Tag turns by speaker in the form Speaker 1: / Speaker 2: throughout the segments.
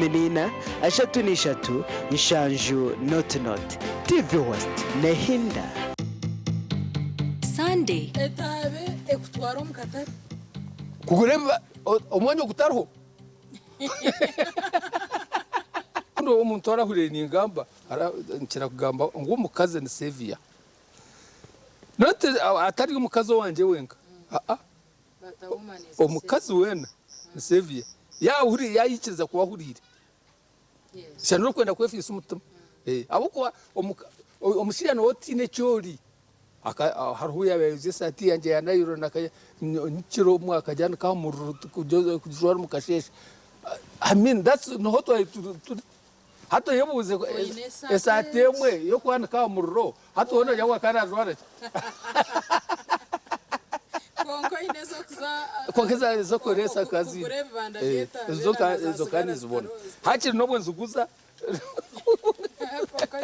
Speaker 1: 14, 33, 7, 0 0. TV West nehinda.
Speaker 2: Sunday.
Speaker 3: Etaabe ekutwara omu katare.
Speaker 4: Kugura omwanya ogutariho. Omuntu arahurire ningamba, nkira kugamba ngu omukazi ni saviour. Not atari omukazi owangye wenka, aa, omukazi weena ni saviour. Yaahurire, yaayikiriza kuba ahuriire. Shana orikwenda kwefiisa omutima. Ahabw'okuba omushaija niwe otiine eki ori. Hariho obu yaabaire ayozya esaati yangye ya nayironi nyekiro omwe akagyanika aha muriro kugijwara omu kasheeshe. I mean that's niho twari turi. Hati oyebuuze esaati emwe y'okwanika aha muriro hati hoona noogira ngu akaba naajwara ki?
Speaker 3: Kwonka oine ez'okuza
Speaker 4: Kwonka ez'okureesa akaba aziine.
Speaker 3: Kugura ebibanda by'etaaba
Speaker 4: Ezo
Speaker 3: na
Speaker 4: nkaba ninzibona. Hakiri n'obwo nziguza.
Speaker 3: Kwonka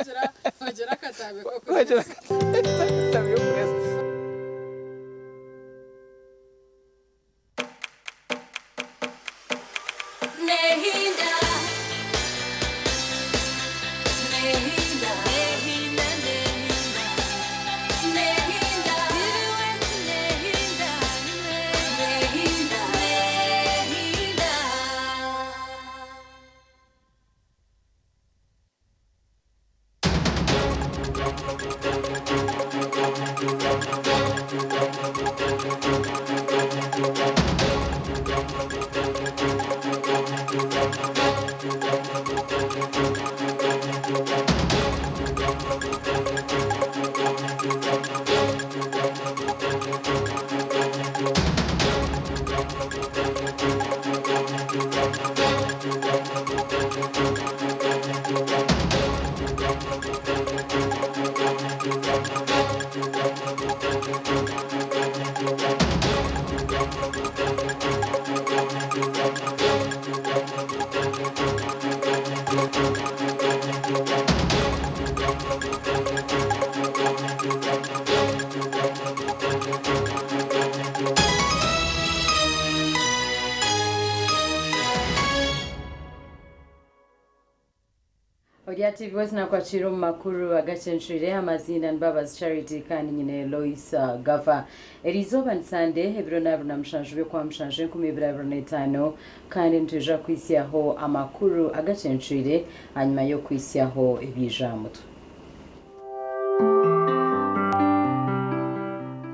Speaker 3: ogira akataabe k'okureesa.
Speaker 4: Akataabe k'okureesa.
Speaker 2: Nehinda. Nehinda. Nehinda, nehinda. Nehinda. Nehinda. Nehinda. Nehinda.
Speaker 5: Orya TV West nakwakira omu makuru agacencwire. Amaziina ni Mbabazi Charity kandi nyine Lois Gava. Eriizooba ni Sande, ebiro n'abiri na mushanju by'okwa mushanju 2025, kandi nitwija kuhitsyaho amakuru agacencwire ahanyima y'okuhitsyaho ebiija aha mutwe.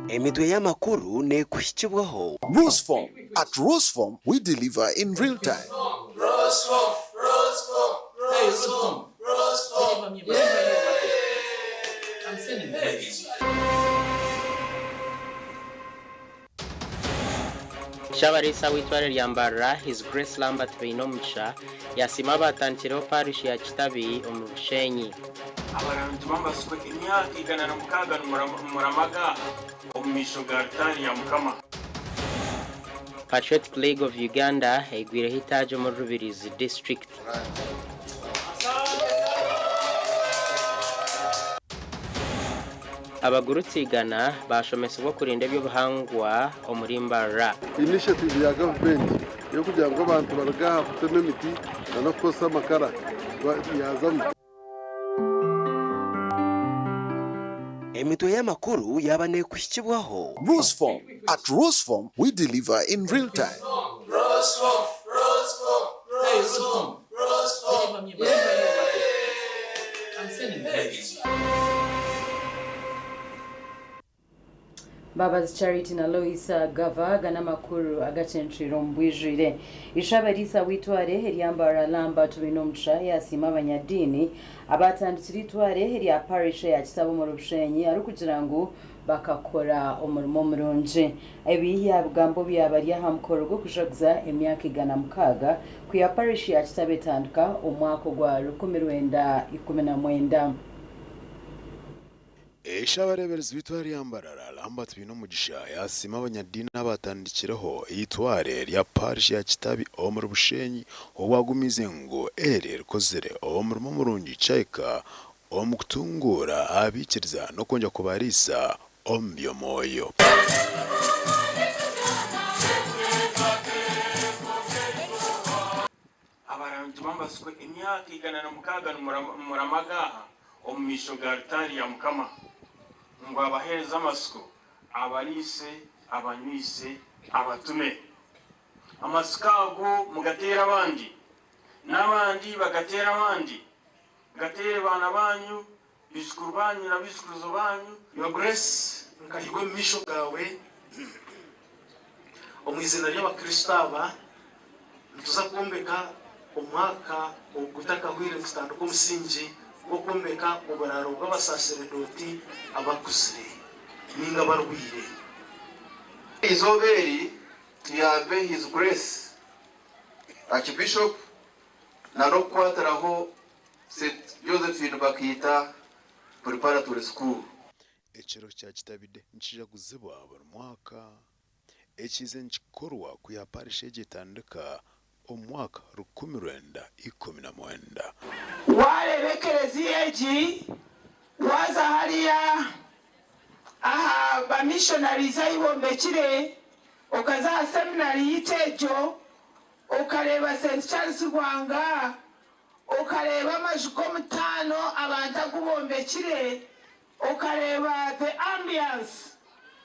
Speaker 1: Emitwe y'amakuru neekuhikibwaho.
Speaker 6: Roseform. At Roseform, we deliver in real time.
Speaker 7: Roseform, Roseform, Roseform, Roseform.
Speaker 8: I'm sending this.
Speaker 9: Shabarisa w'itware rya Mbarara, His Grace Lambert Bainomugisha, yasiima abatandikireho parish ya Kitabi omu Bushenyi.
Speaker 7: Abarangi b'amasiko emyaka 106 nimuramaga omu maisho ga alutaari ya Mukama.
Speaker 9: Patriotic League of Uganda eigwireho itaagi omuri Rubirizi district. Abagurutsi 100 bashomesibwa okurinda eby'obuhangwa omuri Mbarara.
Speaker 10: Initiative ya gavumenti y'okugira ngu abantu baruge aha kutema emiti n'okukozesa amakara yazamu.
Speaker 1: Emitwe y'amakuru yaaba neekuhikibwaho.
Speaker 6: Roseform. At Roseform, we deliver in real time.
Speaker 7: Roseform, Roseform, Roseform, Roseform.
Speaker 8: I'm sending this.
Speaker 5: Mbabazi Charity na Lois Gava gana amakuru agacencwire omu bwijwire. Ishabarisa w'itware erya Mbarara Lambert Bainomugisha yasiima abanyadiini abatandikire itware erya parish ya Kitabo omuri Bushenyi, arikugira ngu bakakora omurimo murungi. Ebi yabigambo byaba aha mukoro gw'okujaguza emyaka 106 ku ya parish ya Kitabo etandika omwaka gwa 1919.
Speaker 11: Eshabareberezi b'itware rya Mbarara Lambert Bainomugisha yasiima abanyadiini abatandikireho itware rya parish ya Kitabi omuri Bushenyi, obwagumize ngu eri rikozire omurimo murungi kyahika omu kutunguura abiikiriza n'okwongera kubariisa omu by'omwoyo.
Speaker 7: Abarangi b'amasiko. Tubambazwe emyaka 160 nimuramagaaha omu maisho ga rutaari ya Mukama, ngu abaheereze amatsiko, abariise, abanyweise, abatume. Amatsiko ago mugateere abandi, n'abandi bagateere abandi, gateere baana banyu, baijukuru banyu na baijukurizo banyu.
Speaker 12: Your Grace, nkahigwa omu maisho gaawe omu izina ry'abakristo aba, nituza kwombeka omwaka ogutakahwire nitutandika omusingi gw'okwombeka oburaaro bw'abasaseredooti abakuzire ninga abarwaire.
Speaker 13: Eizooba eri tuyambe His Grace Archbishop na n'okukwatiraho St Josephine Bakiita Preparatory School.
Speaker 11: Ekiro kya Kitabi Day nikijaguzibwa buri mwaka. Ekiize nikikorwa kwiha parish egi etandika omu mwaka 1919.
Speaker 14: Waareeba ekereziya egi, waaza hariya aha bamissionaries ahi bombekire, okaza aha seminary yaitu egyo, okareeba St Charles Rwanga, okareeba amaju g'omutaano abantu agu bombekire, okareeba the ambiance,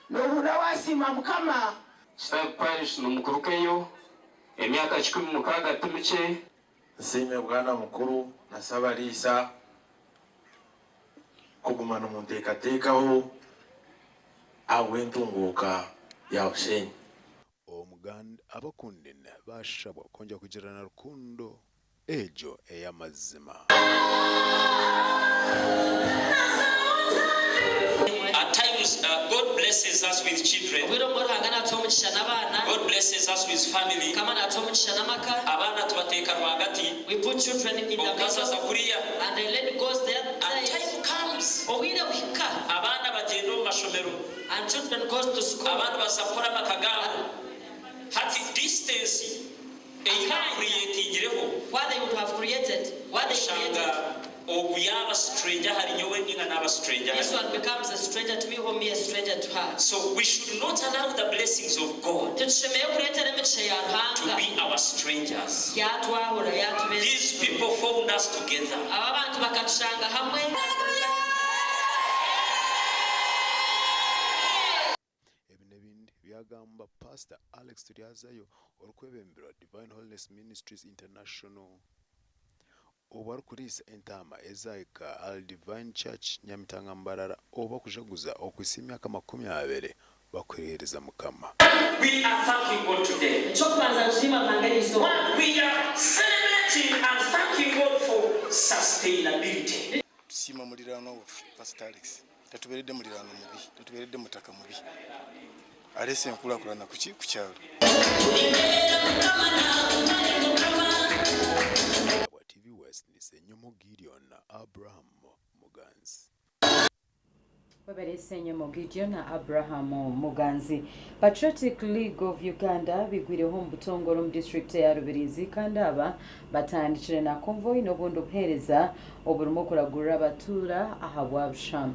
Speaker 14: noohurira waasiima Mukama.
Speaker 15: Kitabi Parish n'omukurukeyo emyaka 160 ti mikye.
Speaker 16: Nsiime Bwana Mukuru na Ssabariisa kuguma nimunteekateekaho ahabw'entunguuka ya Bushenyi.
Speaker 11: Omuganda abakundine bashabwa kwongyera kugirana rukundo egyo ey'amazima.
Speaker 8: At times, God blesses us with children.
Speaker 17: Obwire obumwe Ruhanga natuha omugisha n'abaana.
Speaker 8: God blesses us with family.
Speaker 17: Mukama natuha omugisha n'amaka.
Speaker 8: Abaana tubateeka rwagati.
Speaker 17: We put children in the
Speaker 8: Omukazi
Speaker 17: middle.
Speaker 8: aza kuriya.
Speaker 17: And the lady goes there.
Speaker 8: And time comes.
Speaker 17: Obwire buhika.
Speaker 8: Abaana bagyenda omu mashomero.
Speaker 17: And children goes to school.
Speaker 8: Abaana baza kukora amaka gaabo. Hati distance ei baakureetingireho.
Speaker 17: What they would have created. What they created.
Speaker 8: Oshanga ogu yaaba stranger ahari nyowe ninga naaba stranger
Speaker 17: This
Speaker 8: ahari
Speaker 17: one becomes a stranger to me or me a stranger to her.
Speaker 8: So we should not allow the blessings of God
Speaker 17: Titushemereire kureetera emigisha ya
Speaker 8: to
Speaker 17: Ruhanga
Speaker 8: be our strangers.
Speaker 17: yatwahura yatubeera.
Speaker 8: These people found us together.
Speaker 17: Aba bantu bakatushanga hamwe.
Speaker 11: Ebi n'ebindi byagamba Pastor Alex Turyazayo orikwebemberwa Divine Holiness Ministries International obu arikuriisa entaama ezahika ahari Divine Church Nyamitanga Mbarara obu bakujaguza okuhitsya emyaka 20 bakuheereza Mukama.
Speaker 8: We are thanking God today.
Speaker 17: Ekyokubanza nitusiima Ruhanga eriizooba.
Speaker 8: One, we are celebrating and thanking God for sustainability.
Speaker 18: Tusiima muliraanwa waffe Pastor Alex tatubeeredde muliraano mubi, tatubeeredde mutaka mubi, aleese enkulaakulana ku kyalo.
Speaker 11: Bwa TV West ni Ssenyomo Gideon Abraham Muganzi.
Speaker 5: Webale Ssenyomo Gideon na Abraham Muganzi. Patriotic League of Uganda bigwireho omu butongore omu district ya Rubirizi kandi aba batandikire na convoy n'obundi obuheereza oburimu okuragurira abatuura aha bwa busha.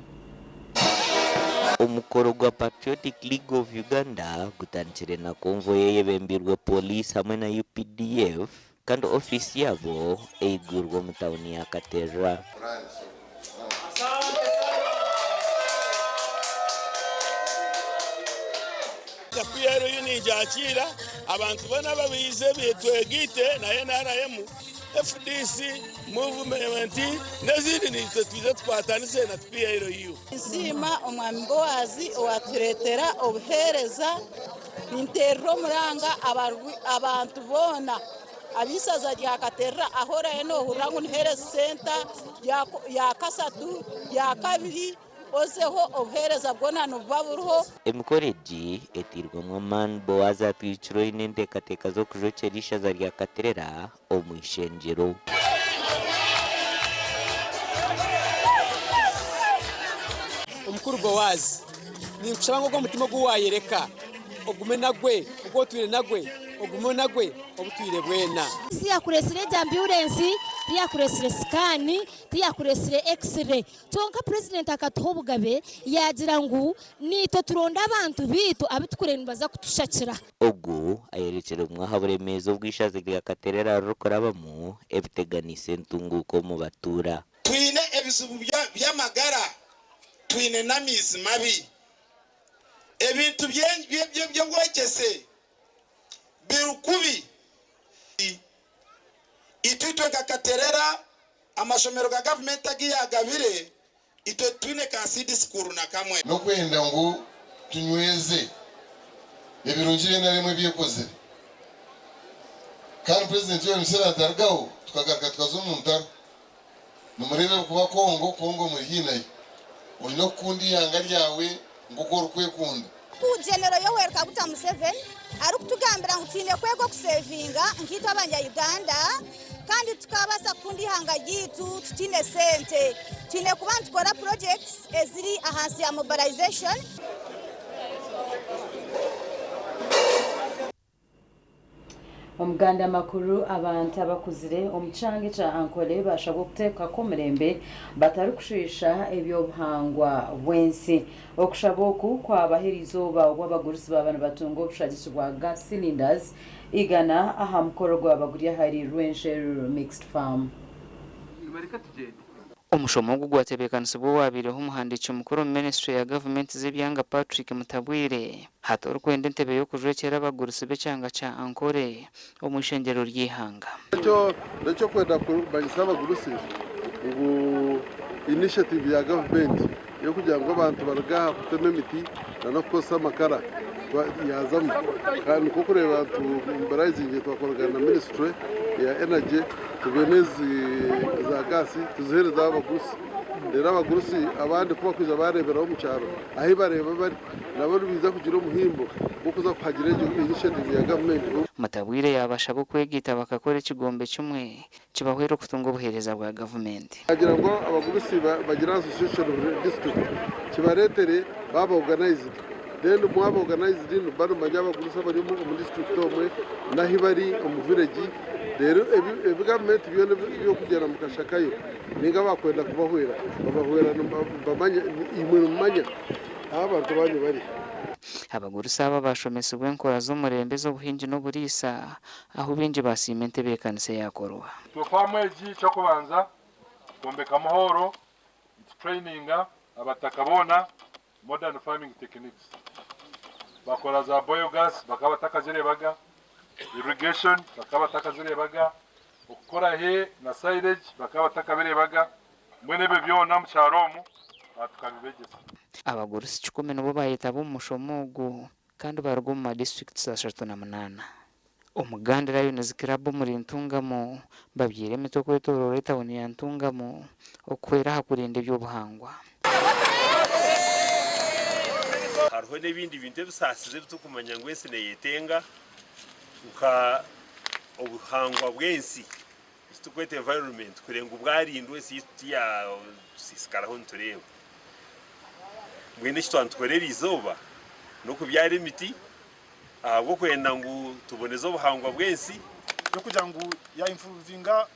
Speaker 19: Omukoro gwa Patriotic League of Uganda gutandikire na convoy eyebembirwe police hamwe na UPDF kandi ofiisi yabo eigwirwe omu tawuni ya Katerra.
Speaker 20: PLU ninjakira abantu bona babize bitwegite na NRM, FDC movement n'ezindi nitwe twize tukwatanise na PLU.
Speaker 21: Nsiima omwami Boazi owatureetera obuheereza, ninteerera omuranga abantu boona ab'isaza rya Katerera aho oraye noohurira ngu ni health center ya kasatu ya kabiri ozeho obuheereza bwona nibuba buriho.
Speaker 19: Emikoro egi etairwemu amaani Boazi atwikire oine enteekateeka z'okujokyera ishaza rya Katerera omu ishengyero.
Speaker 22: Omukuru Boazi, ninkushaba ngu ogwo omutima ogu waayereka ogume nagwe, ogu otwire nagwe, ogume nagwe obutwire bwena.
Speaker 23: Yakureetsire egi ambulensi
Speaker 3: Tiyakureetsire sikaani, tiyakureetsire X-ray. Kyonka Purezidenti akatuha obugabe yaagira ngu naitwe turonde abantu baitu abu turikureeba nibaza kutushakira.
Speaker 19: Ogu ayorekire bumwe aha buremeezi obu eishaza rya Katerera ririkurabamu ebiteganiise entunguuka omu batuura.
Speaker 4: Twine ebizibu by'amagara, twine n'amaizi mabi. Ebintu by'obwegyese biri kubi. Itwe itwe nka Katerera, amashomero ga gavumenti agu yaagabire, itwe titwine ka seed school na kamwe.
Speaker 23: N'okwenda ngu tunyweze ebirungi ebi NRM ebi ekozire. Kandi Purezidenti Yoweri Museveni atarugaho tukagaruka tukaza omu ntaro. Nimureeba ebirikuba Congo, Congo muri haihi nayo. Oine okukunda eihanga ryawe nk'oku orikwekunda.
Speaker 24: Ku Genero Yoweri Kaguta Museveni arikutugambira ngu twine kwega okusevinga nkaitwe abanya Uganda kandi tukabaasa kukunda eihanga ryaitu tutaine sente. Twine kuba nitukora projects eziri ahansi ya mobilization.
Speaker 5: Omuganda amakuru abantu abakuzire omu kyanga ekya Ankole bashabwa okuteekako omulembe batarikushiisha eby'obuhangwa bw'ensi. Okushaba oku kwabaho eriizooba obu abagurusi baaba nibatunga obushagiki bwa gas cylinders igana aha mukoro gwaba guri ahari Rwensheruru Mixed Farm.
Speaker 25: Omushomo ogu gwatebeekanisibwa owabaireho omuhandiiki mukuru omu minisiture ya gavumenti z'ebyanga Patrick Mutabwire hati orikwenda entebe y'okujwekyera abagurusi b'ekyanga kya Ankole omu ishengyero ry'eihanga.
Speaker 10: N'eky'okwenda kumanyisa abagurusi ngu initiative ya gavumenti ey'okugira ngu abantu baruge aha kutema emiti n'okukozesa amakara yaazamu kandi nikwo kureeba ntu mobilizinge twakoragana na ministry ya energy tubone ezi za gaasi tuziheereze abagurusi reero abagurusi abandi ku bakwija baareeberaho omu kyaro ahu bareeba bari nabo nibaija kugira omuhimbo gw'okuza kuhagira egyo initiative ya gavumenti.
Speaker 25: Mutabwire yaabashaba okwegaita bakakora ekigombe kimwe kibahwere okutunga obuheereza bwa gavumenti.
Speaker 10: Naagira ngu abagurusi bagire association buri district kibareetere baaba organized then mwaba organized nimuba nimumanya abagurusi abari omu district omwe n'ahu bari omu village reero ebi gavumenti byona eby'okugyenda mukashakayo ninga abakwenda kubahwera babahwera nibamanya imwe nimumanya ahu abantu banyu bari.
Speaker 25: Abagurusi aba bashomesibwa enkora z'omurembe ez'obuhingi n'oburiisa ahu baingi basiima entebeekanisa eyaakorwa.
Speaker 26: Itwe faamu egi eky'okubanza twombekamu hooro, nitutureyininga abataka boona modern farming techniques. Bakora za biogas bakaba batakazireebaga, irrigation bakaba batakazireebaga, okukora hay na silage bakaba batakabireebaga, mbwenu ebyo byona omu kyaro omu tukabibegyesa.
Speaker 25: Abagurusi kikumi nibo baayetaba omu mushomo ogu kandi baaruga omu ma disiturikiti 38. Omuganda Lions Club omuri Ntungamo babyaire emiti okwetoroora etawuni ya Ntungamo okuhwera aha kurinda eby'obuhangwa.
Speaker 27: Hariho n'ebindi bintu ebisaasize ebi turikumanya ngu ensi neeyetenga nka obuhangwa bw'ensi eki turikweta environment kureba ngu bwarindwa ensi yaitu tiyasiisikaraho nitureeba. Mbwenu eki twaba nitukora eriizooba n'okubyara emiti ahabw'okwenda ngu tuboneze obuhangwa bw'ensi.
Speaker 18: Y'okugira ngu ya improvinga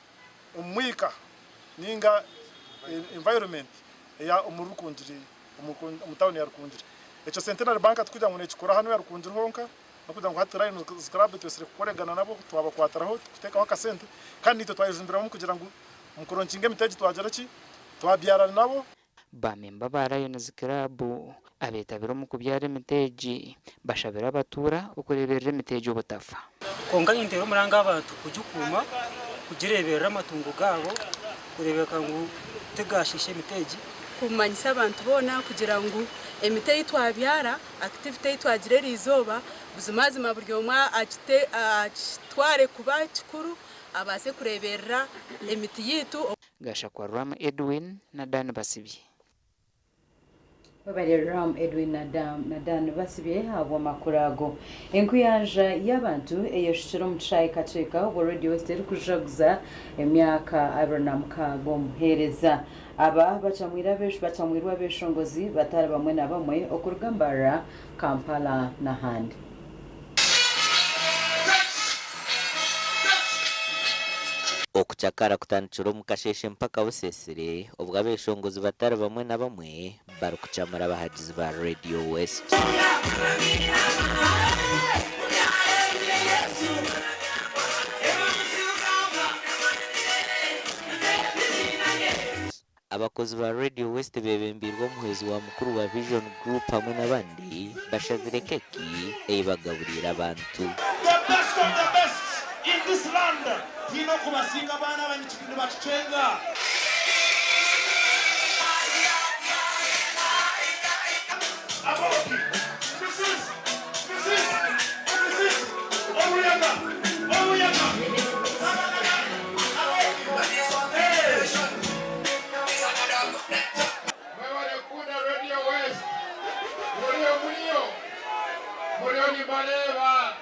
Speaker 18: omwika ninga environment eya omuri Rukungiri omu tawuni ya Rukungiri. Ekyo Centenary Bank tikugira ngu nekikora hanu ya Rukungiri honka nokugira ngu hati Lions Club twesire kukoregana nabo twabakwatiraho kutekaho akasente kandi naitwe twayejumbiramu kugira ngu omu kuronkinga emiti egi twagira ki twabyara nabo.
Speaker 25: Baamemba ba Lions Club abeetabire omu kubyara emiti egi bashabire abatuura okureeberera emiti egi obutafa.
Speaker 28: Kwonka ninteera omuranga abantu kugikuuma, kugireeberera amatungo gaabo kureebeka ngu tigaashiisha emiti egi.
Speaker 29: Kumanyisa abantu boona kugira ngu emiti ei twabyara, activity ei twagira eriizooba, buzimazima buri omwe akitware kuba kikuru abaase kureeberera emiti yaitu.
Speaker 25: Gashakwa Ram Edwin na Dan Basibye.
Speaker 5: Webare Ram Edwin na Dan Basibye ahabw'amakuru ago. Enkuyanja y'abantu eyeshukire omu kishaayi Kakyeka obwo Radio West erikujaguza emyaka 26 omu buheereza. Aba bacamwirwe abeshongozi batari bamwe na bamwe okuruga Mbarara, Kampala n'ahandi.
Speaker 19: Okucakara kutandikire omu kasheeshe mpaka busesire obwo abeshongozi batari bamwe na bamwe barikucamura abahagizi ba Radio West. Abakozi ba Radio West bebembeirwe omuhwezi wa mukuru wa Vision Group hamwe n'abandi bashazire keki ei bagaburiire abantu.
Speaker 1: The best of the best in this land. Tulina okubasinga baana nibakicenga. Aboki, Mrs. Mrs. Mrs. Obuyaga, Obuyaga.
Speaker 16: Mwebale kukunda Radio West. Muriyo muriyo. Muriyo nibareba.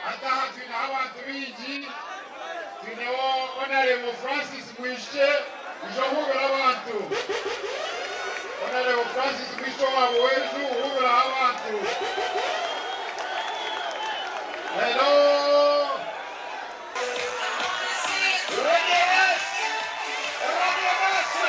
Speaker 16: Ataha twineho abantu bingi. Twineho Honorable Francis Mwishe uje uhubura abantu. Honorable Francis Mwishe wabo w'ejo uhuburaho abantu. Hello.
Speaker 1: Radio West. Radio West.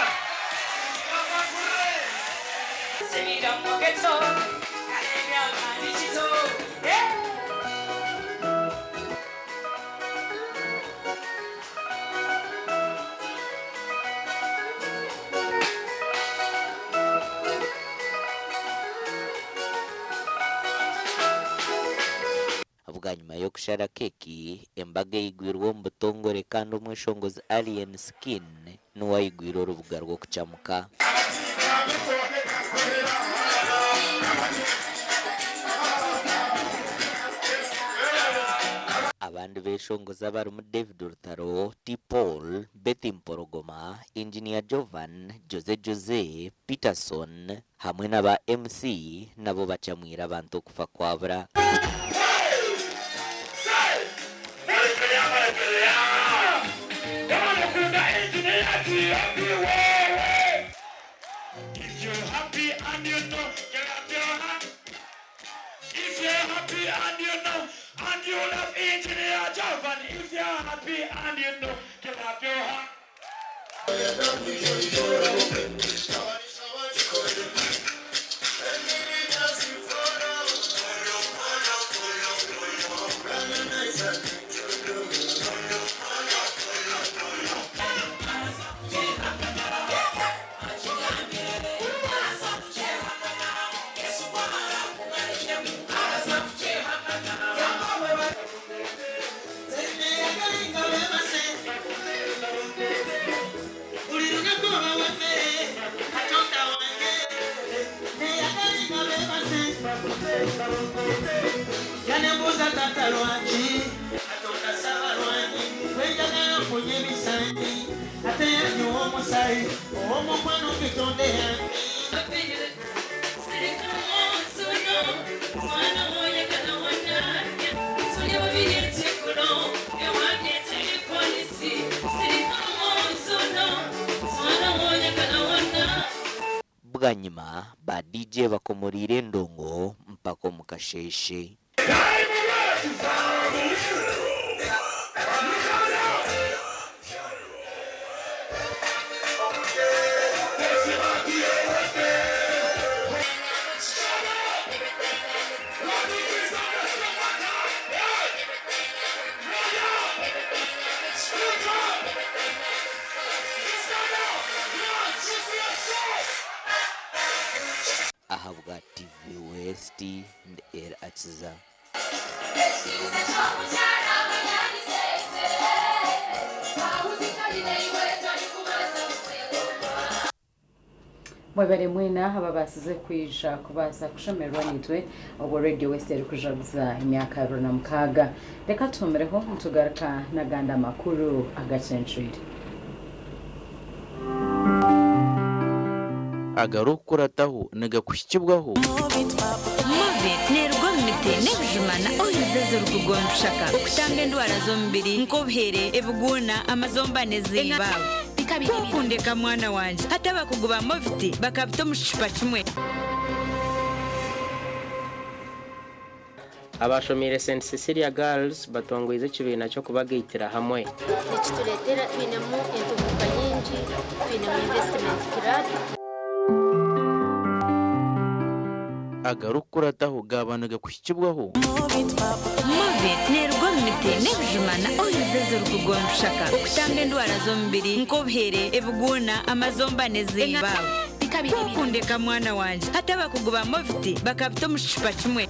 Speaker 19: Bwanyima y'okushara keki, embaga eigwirwe omu butongore kandi omweshongozi Alien Skin niwe ayigwire orubuga rw'okucamuka. Abandi beshongozi abarimu David Rutaro, T Paul, Betty Mporogoma, Engineer Jovan, Jose Jose, Peterson hamwe n'aba MC nabo bacamwire abantu okufa kwabura.
Speaker 1: If you're happy and you know, clap your hand. If you're happy and you know, and you love Engineer Jovan. If you're happy and you know, clap your hand.
Speaker 2: Yanembuuza taata lwaki katonda saba lwanyi wenjagala nfunye ebisanyi ate yanyiwa omusayi ow'omukwano mbitonde yange.
Speaker 19: Bwanyima ba DJ bakomoriire endongo mpaka omu kasheeshe. Ahabwa TV West ndi El Akiza.
Speaker 5: Mwebare mwena ababasize kwija kubaasa kushemererwa nitwe obwo Radio West erikujaguza emyaka 26. Reka tuhumireho nitugaruka n'agandi amakuru agacencwire.
Speaker 6: Agarukurataho nigakuhikibwaho.
Speaker 7: Movit nerugwa omu miti n'ebijuma ohirizeza orikugondushaka okutanga endwara z'omubiri nk'obuhere, ebiguuna, amazomba n'ezimba. Kukundeka mwana wanje hati abakugu ba Movit bakabita omu kicupa kimwe.
Speaker 8: Abashomiire St Cecilia Girls batongoize ekibiina ky'okubagaitira hamwe.
Speaker 9: Nikitureetera twinemu entunguka nyingi, twinemu investment club.
Speaker 6: Agarikukurataho gaaba nigakuhikibwaho.
Speaker 7: Movit neeruga omu miti n'ebijuma na oils ezirikuruga omu bishaka okutamba endwara z'omubiri nk'obuhere, ebiguuna, amazomba n'ezindi. Ku okundeka mwana wangye hati abakugu ba Movit bakabita omu kicupa kimwe.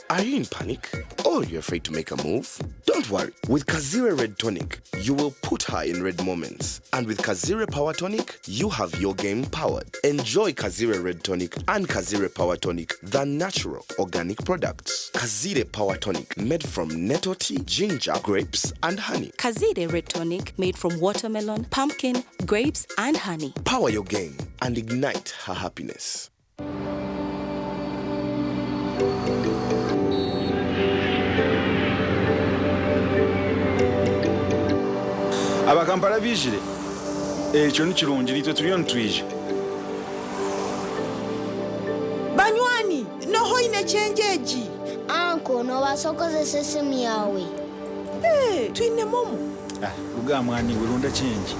Speaker 11: Are you in panic? Or you're afraid to make a move? Don't worry. With Kazire Red Tonic, you will put her in red moments. And with Kazire Power Tonic, you have your game powered. Enjoy Kazire Red Tonic and Kazire Power Tonic, the natural organic products. Kazire Power Tonic, made from nettle tea, ginger, grapes, and honey.
Speaker 12: Kazire Red Tonic, made from watermelon, pumpkin, grapes, and honey.
Speaker 11: Power your game and ignite her happiness.
Speaker 16: Abakampala bijire ekyo nikirungi nitwe turiyo nitwija.
Speaker 13: Banywani, noho ine kyenjeji.
Speaker 18: Anko, nobaasa okozesa esimu yawe.
Speaker 13: Hey, twine momo.
Speaker 16: Ah, ruga mwani wirunda chenji.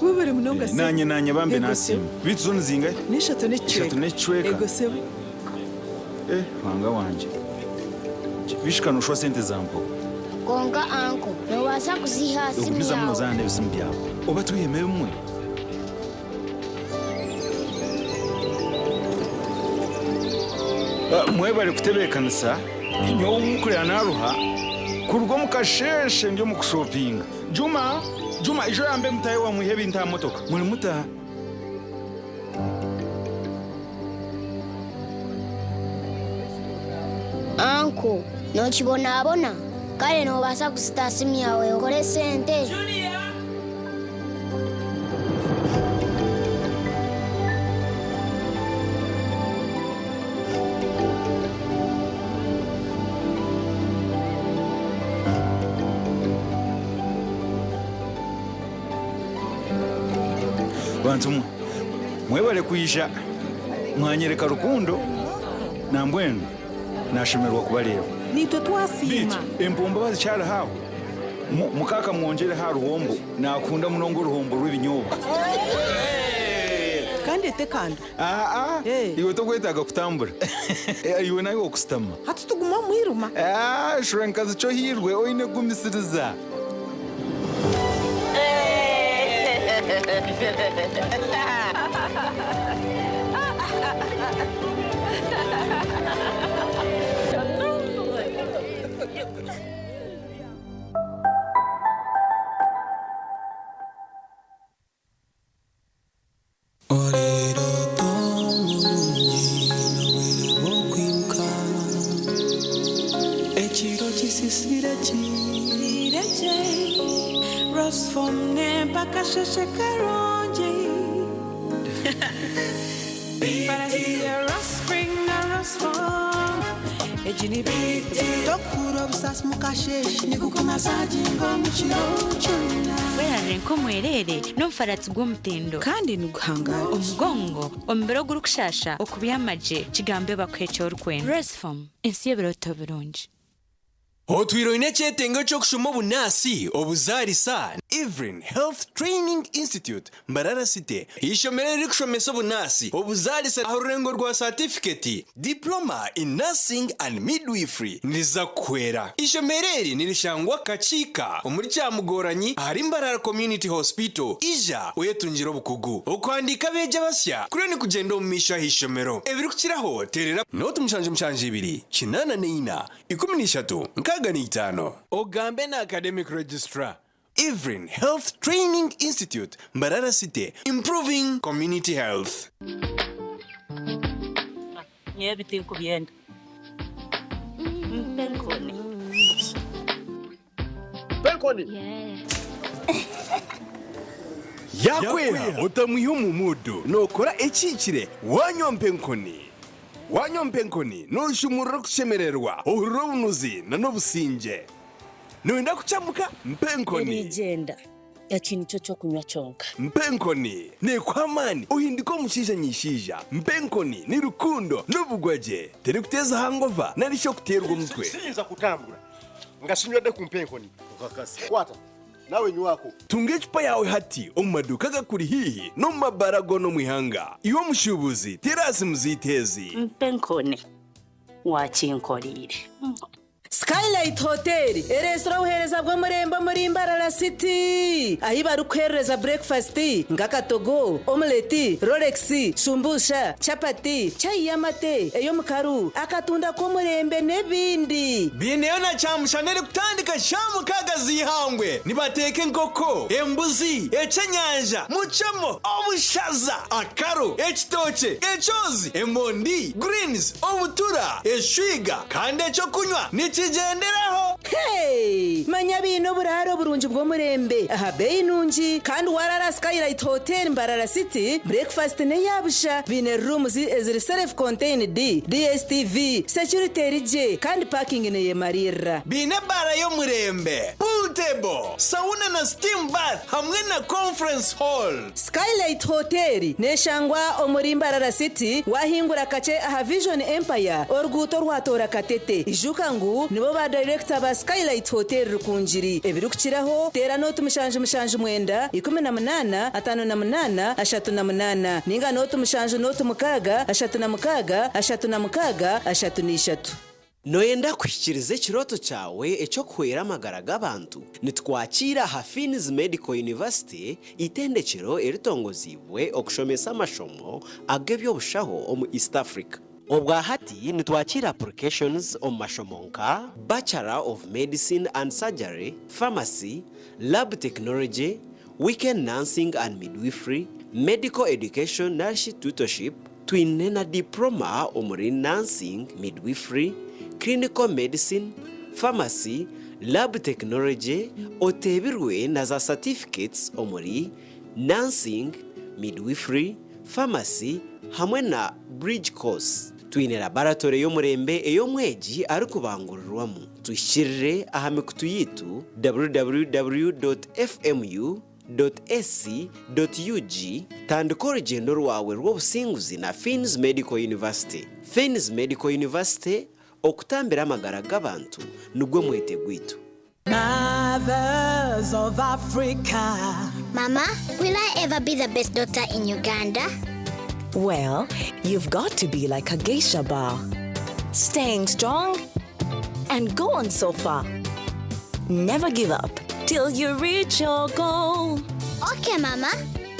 Speaker 13: Webare munonga se.
Speaker 16: Nanye nanye bambe
Speaker 13: Ego
Speaker 16: nasimu bitu zone zingahe?
Speaker 13: N'eshatu n'ekicweka.
Speaker 16: Eshatu n'ekicweka.
Speaker 13: Ego sebo.
Speaker 16: Eh, wanga wanje bishikanushwa sente zampo.
Speaker 18: Konka anko, nobaasa kuziha simu
Speaker 16: okumiza muno
Speaker 18: yawe.
Speaker 16: zana ebisimu byawe oba tuyeme bimwe. Ah, mwebale kutebeekanisa nyowe omukurira naruha kuruga omu kasheshe ndi omu kushopinga. Juma, Juma, ijo yambe mutahe wamwihe ebintu aha motoka muri mutaha.
Speaker 18: Anko, nokibonabona. Kale nobaasa kuzita simu yawe okore sente.
Speaker 16: Bantu mwe mwebale kwisha mwanyereka rukundo nambwenu nashemerwa kubareba.
Speaker 13: Nitwe twasiima.
Speaker 16: Bitu empombo bazikyari haho. Mukaka mwongere ha ruhombo nakunda munongo uruhombo rw'ibinyobwa.
Speaker 13: Kandi etekanda.
Speaker 16: Aa, iwe tokwetaaga kutambura. Eh, iwe nawe okusitama.
Speaker 13: Hati tuguma mwiruma.
Speaker 16: Ah, shura nkazi cyo hirwe oine kugumisiriza.
Speaker 14: Ekiro kisisire kireje Rosfom mpaka sheshe karungi. But I hear Rospring na Rosfom Ejini biti
Speaker 13: Tokura obusasi mukasheshe nikukumasajinga omukiro kyonna.
Speaker 7: Werarire nk'omwerere n'omufaratsi gw'omutindo
Speaker 14: kandi niguhangara
Speaker 7: omugongo omubiri ogurikushasha okubyamagye kigambe bakuha ekyorikwenda. Resfom ensi y'ebiroto birungi.
Speaker 19: Otwire oine ekyetengo ky'okushoma obunasi obuzarisa Evelyn Health Training Institute Mbarara City, ishomero ririkushomesa obunasi obuzarisa aha rurengo rwa certificate diploma in nursing and midwifery niriza kuhwera. Ishomero eri nirishangwa Kakiika omuri Kyamugoranyi ahari Mbarara Community Hospital. Ija oyetungire obukugu okuhandiika abeegi abasya kuriyo nikugyenda omu maisho aha ishomero. Ebirikukiraho terera noti 772 84 13 65 ogambe na academic registrar. Evelyn Health Training Institute Mbarara City, improving community health.
Speaker 15: Nyewe bitinkubyenda mpenkoni.
Speaker 21: Penkoni.
Speaker 3: Yakweha otamwiha omu muudu nookora ekihikire wanywa mpa enkoni. Wanywa mpa enkoni nooshumurura okushemererwa, ohurira obunuzi na n'obusingye. Nooyenda kukyamuka? Mpa enkoni.
Speaker 4: Erigyenda. Eki nikyo ky'okunywa kyonka.
Speaker 3: Mpa enkoni neekuha amaani ohinduke omushaija nyaishaija. Mpa enkoni ni rukundo n'obugwagye. Terikuteeza hangova nari shi okuteerwa omutwe.
Speaker 10: Siyinza kutambura nga sinywedde ku mpa enkoni. Kwata nawe nywako.
Speaker 3: Tunga ecupa yaawe hati omu maduuka agakuri haihi n'omu mabaara goona omu ihanga. Iwe omushuubuzi, teera aha simu zaitu ezi.
Speaker 15: Mpa enkoni waakinkoreire.
Speaker 17: Skylight Hotel ereetsire obuheereza bw'omurembe omuri Mbarara City ahi barikuheerereza burekifasiti nk'akatogo, omuleti, rolex, shumbusha, chapati, chai y'amate, ey'omukaru, akatunda k'omurembe n'ebindi.
Speaker 20: Biineyo na kyamushana erikutandika shaaha mukaaga z'eihangwe. Nibateeka enkoko, embuzi, ekyenyanja, mucemo, obushaza, akaro, ekitookye, ekyozi, emondi, greens, obutura, eshwiga kandi ekyokunywa nikigyenderaho.
Speaker 17: Hey! Manya baine oburaaro burungi bw'omurembe aha beeyi nungi kandi waraara Skylight Hotel Mbarara City, breakfast n'eya busha. Baine rooms eziri self contained, DSTV, security eri gye kandi parking neyemariirira.
Speaker 20: Baine ebaara y'omurembe, pool table, sauna na steam bath hamwe na conference hall.
Speaker 17: Skylight Hotel neshangwa omuri Mbarara City wahingura kakye aha Vision Empire oruguuto orwatoora Katete. Ijuka ngu nibo ba dayirekita ba Skylight Hotel Rukungiri. Ebirikukiraho teera nooti 779 18 58 38 ninga nooti 7 nooti 6 36 36 33.
Speaker 22: Nooyenda kuhikiiriza ekirooto kyawe eky'okuhwera amagara g'abantu? Nitukwakiira aha Fiins Medical University, eitendekyero eritongoziibwe okushomesa amashomo ag'eby'obushaho omu East Africa. Obwa hati nitwakiira applications omu mashomo nka, Bachelor of Medicine and Surgery, Pharmacy, Lab Technology, Weekend Nursing and Midwifery, Medical Education narishi Tutorship, Twine na Diploma omuri Nursing, Midwifery, Clinical Medicine, Pharmacy, Lab Technology, oteebirwe na za Certificates omuri Nursing, Midwifery, Pharmacy hamwe na Bridge Course. Twine Laboratory y'omurembe ei omwegi arikubangurirwamu. Tuhikirire aha mikutu yaitu www.fmu. Ac.ug Tandika orugyendo rwawe rw'obusinguzi na Fiins Medical University. Fiins Medical University, okutambira amagara g'abantu nigwo mwete gwaitu.
Speaker 14: Mothers of Africa.
Speaker 23: Mama, will I ever be the best doctor in Uganda?
Speaker 12: Well, you've got to be like a geisha bar. Staying strong and go on so far. Never give up till you reach your goal.
Speaker 23: Okay, Mama.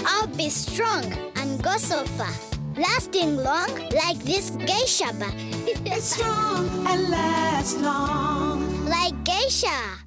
Speaker 23: I'll be strong and go so far. Lasting long like this geisha bar.
Speaker 14: Strong and last long.
Speaker 23: Like geisha.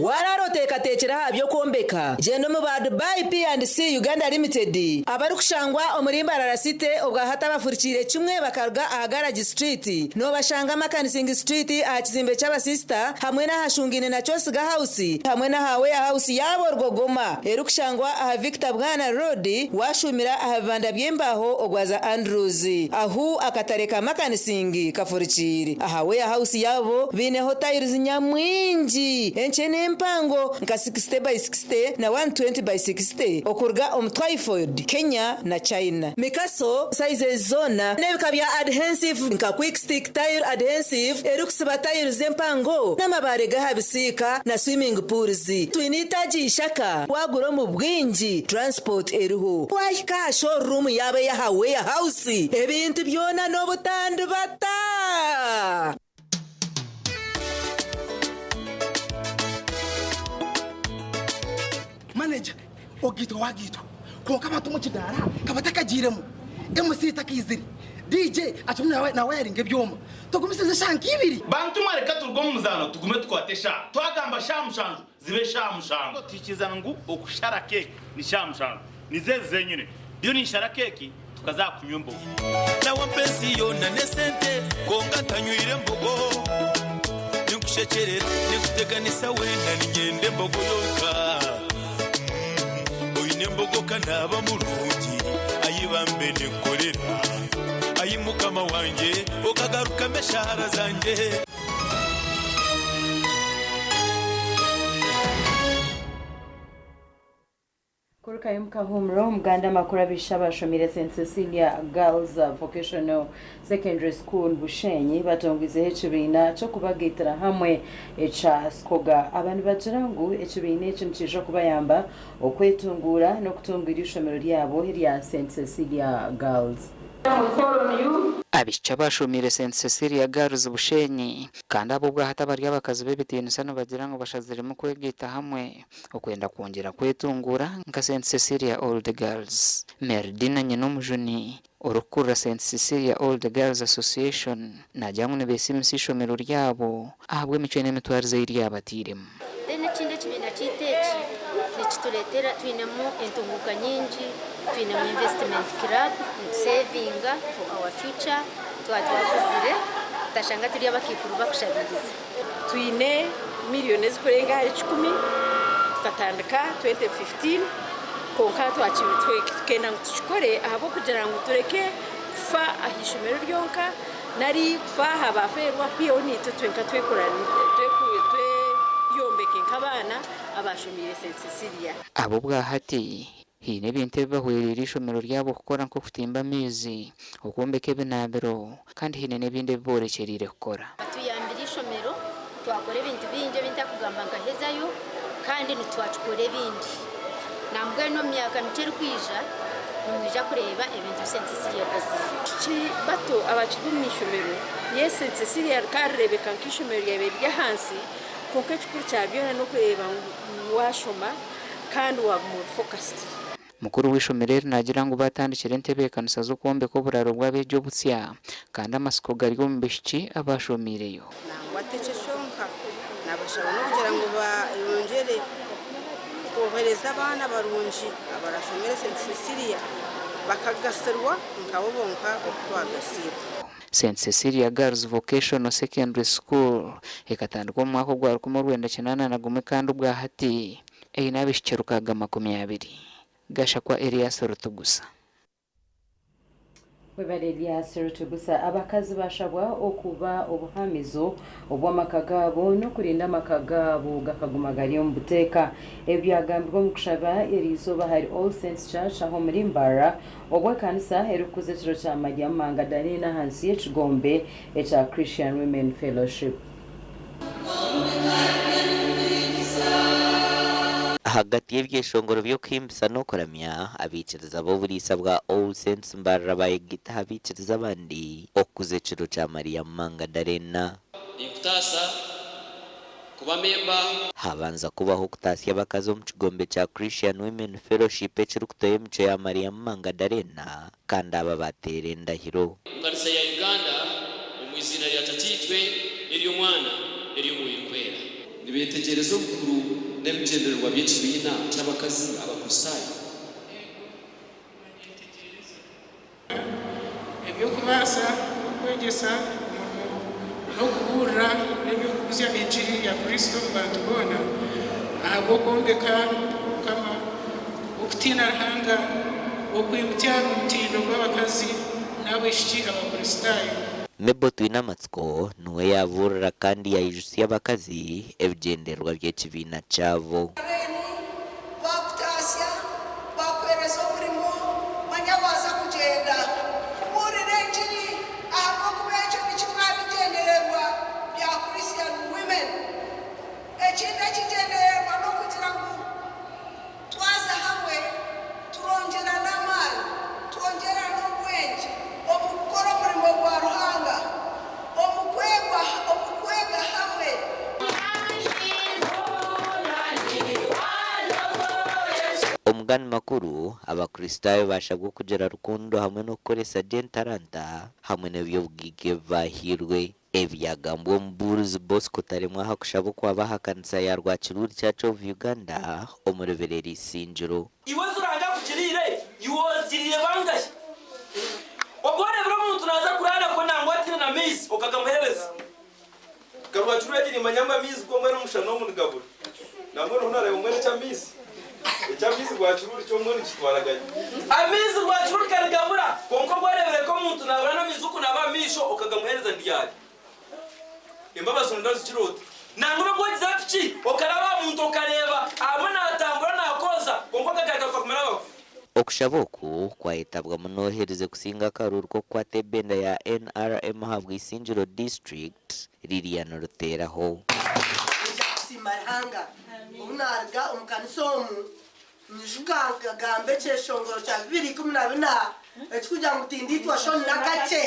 Speaker 17: Waraara oteekateekire aha by'okwombeka gyenda omu ba Dubai P&C Uganda Limited abarikushangwa omuri Mbarara City obwahati abafurikiire kimwe bakaruga aha Garage Street noobashanga Makanising Street aha kizimbe ky'abasisita hamwe n'ahashungaine na Kyosiga House hamwe n'aha Warehouse yaabo Rwogoma erikushangwa aha Victor Bwana Road waashuumira aha bibanda by'embaaho ogwaza Andrews ahu akatare ka Makanising kafurikiire aha Warehouse yaabo baineho tiles nyamwingi enkye n'empango nka 60 by 60 na 120 by 60 okuruga omu Twyford, Kenya na China. Mikaso sizes zoona n'ebika bya adhensive nka Quick Stick Tile Adhensive erikusiba tiles empango n'amabaare g'aha bisiika na swimming pools. Twine eitaagi ishaka waagura omu bwingi transport eriho. Waahika aha showroom yaabo ey'aha Warehouse ebintu byona n'obutandibata.
Speaker 24: Manager, ogaitwa wagaitwa kwonka abantu omu kidaara ka batakagiiremu, MC takaizire, DJ akirimu nawayaringa ebyoma. Tugumisirize eshaaha nka ibiri.
Speaker 26: Bantu mwe reka turuge omu muzaano tugume tukwate eshaaha. Twagamba shaaha mushanju zibe shaaha mushanju. Tuhikirizana ngu okushara keeki ni shaaha mushanju. Nizo ezi zenyine. Ndiyo ninshara keeki tukaza aha kunywa embogo.
Speaker 30: Nawe ampa ensi yoona n'esente kwonka ntanywire mbogo. Ninkushekyerera, ninkuteganisa weena niinyenda embogo yonka. N'embogo kanaaba murungi ayibambe nenkorera ayi mukama wanje okagarukamo eshahara zanje.
Speaker 1: Kurukayo mukahumuro omuganda amakuru abisha abashomire St Cecilia Girls Vocational Secondary School Bushenyi batongwizeho ekibiina ky'okubagaitira hamwe ekya SCOGA. Aba nibagira ngu ekibiina eki nikiija kubayamba okwetunguura n'okutunguura ishomero ryabo erya St Cecilia Girls.
Speaker 2: Abaishiki abashomiire St Cecilia Girls Bushenyi kandi aba obwahati abari abakazi b'ebitiinisa nibagira ngu bashaziremu kwegaita hamwe okwenda kwongyera kwetunguura nka St Cecilia Old Girls. Merdina Nyinomujuni, orikukurira St Cecilia Old Girls Association naagira ngu nibeesiimisa eishomero ryabo ahabw'emicwe n'emitwarize ei ryabatairemu.
Speaker 5: Then ekindi ekibiina kyaitu eki nikitureetera twinemu entunguuka nyingi, twinemu investment club, nitusevinga for our future, twaba twakuzire tutashanga turi abakaikuru bakushabiriza.
Speaker 6: Twine miriyoni ezikurenga ahari kikumi, tukatandika 2015 kwonka tukenda ngu tukikore ahabw'okugira ngu tureke kufa aha ishomero ryonka nari kufa aha bafeerwa kwihaho naitwe twenka tweyombeke nk'abaana abashomiire St Cecilia.
Speaker 2: Aba obwahati haine ebintu ebi bahwereire eishomero ryabo kukora nk'okutimba amaizi, okwombeka ebinaabiro kandi haine n'ebindi ebi boorekyereire kukora.
Speaker 5: Batuyambire eishomero twakora ebintu bingi ebi ntakugamba nkahezayo kandi nitwakikora ebindi. Nambwenu omu myaka mikye erikwija nimwija kureeba ebintu ebi St Cecilia ekozire.
Speaker 6: Abaishiki bato abakiri omu ishomero, yes St Cecilia rikarireebeka nk'eishomero ryabaire riri ahansi kwonka ekikuru kya byona n'okureeba ngu waashoma kandi waaguma ori focused.
Speaker 2: Mukuru w'eishomero eri naagira ngu baatandikire entebeekanisa z'okwombeka oburaaro bw'abeegi obutsya kandi amatsiko gari omu baishiki abaashomiireyo.
Speaker 8: Nangwa tikyo kyonka, nabashaba n'okugira ngu bayongyere kwohereza abaana barungi abarashomere St Cecilia bakagasirwa nkabo bonka oku twagasiirwe.
Speaker 2: St Cecilia Girls Vocational Secondary School ekatandikwa omu mwaka ogwa 1981 kandi obwahati eine abaishiki 620. Gashakwa Erias Rutugusa.
Speaker 1: Webale Elias Rutugusa. Abakazi bashabwa okuba obuhamizo obw'amaka gaabo n'okurinda amaka gaabo gakaguma gari omu buteeka. Ebi byagambirwe omu kushaba eriizooba ahari All Saints Church aha omuri Mbarara obwo ekanisa erikukuza ekiro kya Mariamu Mangadalena ahansi y'ekigombe ekya Christian Women Fellowship.
Speaker 19: Ahagati y'ebyeshongoro by'okuhimbisa n'okuramya, abaikiriza b'oburiisa bwa All Saints Mbarara baayegita aha baikiriza abandi okukuza ekiro kya Mariamu Mangadalena.
Speaker 9: Ninkutaasa kuba memba.
Speaker 19: Habanza kubaho okutaasya abakazi omu kigombe kya Christian Women Fellowship ekirikutoya emicwe ya Mariamu Mangadalena kandi aba baateera endahiro.
Speaker 9: Omu kanisa ya Uganda omu iziina rya Tataitwe n'ery'Omwana n'ery'Omwoyo Orikwera. Nibeetegyereza obukuru n'ebigyendererwa by'ekibiina ky'abakazi Abakristaayo?
Speaker 25: Eby'okubaasa okwegyesa omurimo n'okubuurira n'eby'okukuzya engiri ya Kristo omu bantu boona, ahabw'okwombeka obukama, okutiina Ruhanga, okwimutsya omutindo gw'abakazi n'abaishiki Abakristaayo.
Speaker 19: Mebo Twinamatsiko niwe yaabuurira kandi yaijutsya abakazi ebigyendererwa by'ekibiina kyabo.
Speaker 27: Baakutaasya, baakuheereza omurimo, manya waaza kugyenda kubuurira engiri ahabw'okuba ekyo ni kimwe aha bigyendererwa bya Christian Women. Ekindi ekigyendererwa n'okugira ngu twaza hamwe turongyerana amaani, twongyerana obwengye omu kukora omurimo gwa Ruhanga, omu kwegwa, omu kwega hamwe.
Speaker 19: Omugani makuru, Abakristaayo baashabwa okugira rukundo hamwe n'okukoresa gye entaranta hamwe n'eby'obugaiga ebi baahairwe. Ebi byagambwa omubuurizi Bosco Taremwa aha kushaba okwaba aha kanisa ya Rwakiruuri Church of Uganda omuri Birere Isingiro.
Speaker 28: Iwe ezi Ruhanga akugiriire, iwe ozigiriire bangahi? Obu oreebire omuntu naaza kuraara kwe nangwa ataine na maizi, okagamuheereza.
Speaker 29: Nka Rwakiruuri egi nimanya ngu amaizi go mbwenu omushana omu nigabura. Nambwenu obu naareeba mbwenu eky'amaizi.
Speaker 3: Eky'amaizi Rwakiruri kyo mbwenu nikitwaraganye.
Speaker 28: Amaizi Rwakiruri karigabura, kwonka obwo oreebire nk'omuntu naabura n'amaizi g'okunaaba aha maisho okagamuheereza ndyari. Embabazi nunda zikira oti. Nangwa n'obu wagize piki okaraba aha muntu okareeba ahamwe naatambura naakooza kwonka akagaruka kumera abafu.
Speaker 19: Okushaba oku kwayetabwa muno oherize kusinga akaruru k'okukwata ebenda ya NRM aha Bwisingiro district Lilian Ruteraho.
Speaker 4: Nja kusiima Ruhanga obu naruga omu kanisa omu nyijuka nkagamba ekyeshongoro kya 2014 ekikugira ngu tindiitwa shoni nakakye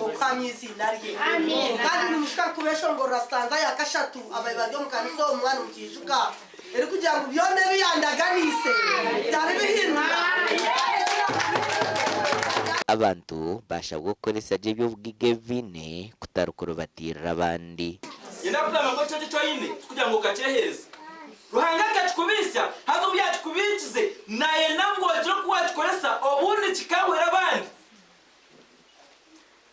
Speaker 4: okuhamya iziina rye. Kandi ninyijuka nkubeshongorora stanza ya kashatu abayi bari omu kanisa omu mwana mukiijuka erikugira ngu byona ebiyandaganiise taribihindura.
Speaker 19: Abantu bashabwa okukoresa gye ebyobugiga ebiine kutari kurubatirira abandi.
Speaker 28: Yenda kugamba ngu ekyo ekyo oine kugira ngu okakyehereza. Ruhanga akakikubisya, haza obu yakikubikize nayenda ngu ogire oku wakikoresa obundi kikahwera abandi.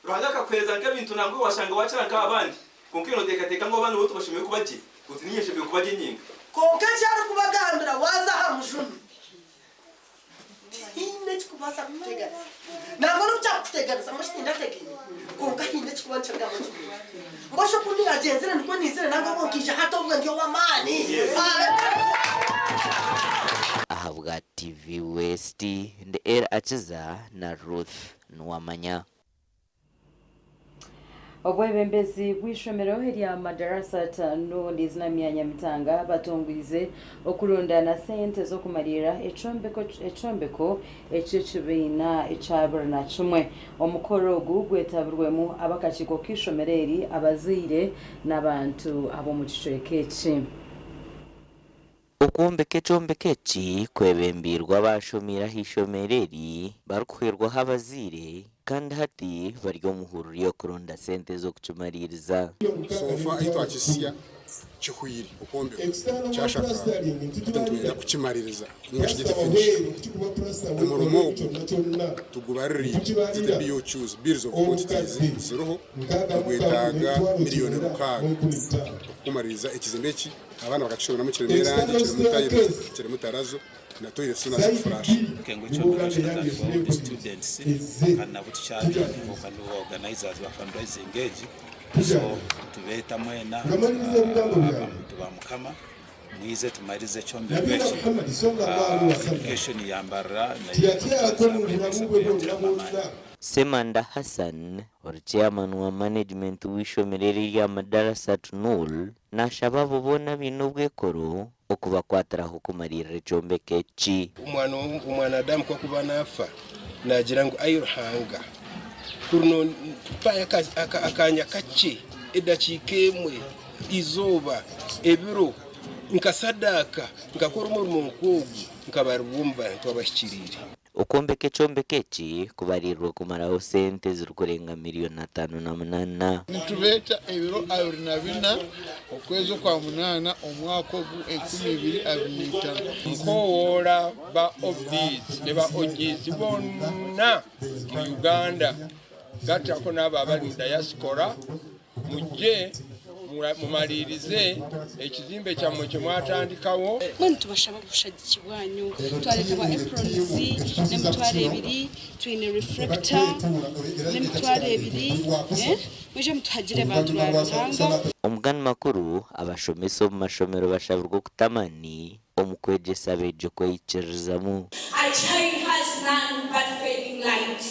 Speaker 28: Ruhanga akakuhereza nk'ebintu nangwa washanga wakira nk'abandi. Kwonka ino oteekateeka ngu abandi bo tibashemereire kuba gye, oti ninye nshemereire kuba gye nyinka.
Speaker 4: Konka eki arikubagambira waza aha mujuni tihaine ekikubaasa kukuteganisa. Nangwa n'obu kyakukuteganisa mbwenu tindategaine. Konka haine ekikuba nikirugamu kirungi. Mbwenu oku niragyenzire nikwo nizire nangwa obwo nkaija hati obwo ndi ow'amaani.
Speaker 19: Ahabwa TV West ndi El Akiza na Ruth Nuwamanya.
Speaker 1: Obwebembezi bw'ishomero erya Madarasa Tano Zinamya Nyamitanga batongwize okurundana sente z'okumalira ekyombeko eky'ekibiina ekyabiri na kimwe. Omukoro ogu gwetabirwemu abakakiiko k'ishomero eri, abazaire n'abantu ab'omu kicweka eki.
Speaker 19: Okwombeka ekyombeko eki kwebembirwe abashomiire aha ishomero eri barikuhwerwaho abazaire kandi hati bari omu hururu y'okuronda sente z'okukimaliriza.
Speaker 7: Sofa ahi twakisya kihwire okwombeka kyashaka nitwenda kukimaliriza ninga shi finish. Omurimo ogu tugubaririire zite BOQs, bills of quantities, ziriho nigwetaaga 6 million okukumaliriza ekizimbe eki. Abaana bakakishomeramu, kirimu erangi, kirimu tiles, kirimu tarazo na toilets zona zikufurash.
Speaker 10: Kengo ekyombeko kikatandikwaho the students, kandi nabo tukyatandika kandi organizers ba fundraising egi. So tubeeta mwena abantu ba Mukama, mwize tumalirize ekyombeko eki. Education yambarira.
Speaker 19: Semanda Hassan, ori chairman wa management w'ishomero eri rya Madarasa Tunul, nashaba abo boona baine obwekoro okubakwatiraho kumalirira ekyombeko eki.
Speaker 11: Omwana omwanadamu kwakuba nafa nagira ngu ayi Ruhanga, kuruno mpayo akanya kakye, edakiika emwe, izooba, ebiro, nkasadaka nkakora omurimo nk'ogu nkabaribwa omu bantu abahikiriire.
Speaker 19: Okwombeka ekyombeko eki kubariirwe kumaraho sente zirikurenga 58 million.
Speaker 13: Nitubeeta ebiro 24 okwezi okwa munaana omwaka ogu 2025.
Speaker 11: Nkowoola ba OBs ne ba OGs bonna mu Uganda, gattako n'abo abali mu diaspora, mujje mumalirize ekizimbe kyammwe kye mwatandikawo.
Speaker 16: Mbwenu tubashaba obushagiki bwanyu. Twareta bwa aprons n'20 000, twine reflector n'20 000, mwije mutuhagire bantu ba Ruhanga.
Speaker 19: Omugani makuru, abashomesa omu mashomero bashabirwa okutamani omu kwegyesa abeegi okweyikirizamu.
Speaker 18: A child has none but fading light.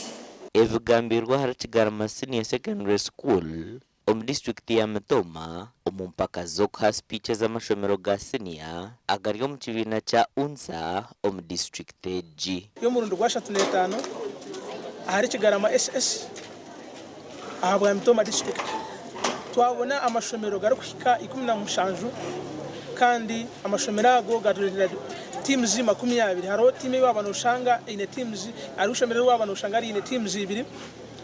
Speaker 19: Ebigambirwe ahari Kigarama Senior Secondary School omu disitulikiti ya Mitooma omu mpaka z'okuha speech z'amashomero ga siniya agari omu kibiina kya UNSA omu disitulikiti egi.
Speaker 21: Y'omurundi gwa 35 ahari Kigarama SS aha bwa Mitooma district, twabona amashomero garikuhika 17, kandi amashomero ago gatuletera teams 20. Hariho tiimu ei waba noshanga eine teams, hariho ishomero eri waba noshanga riine teams ibiri.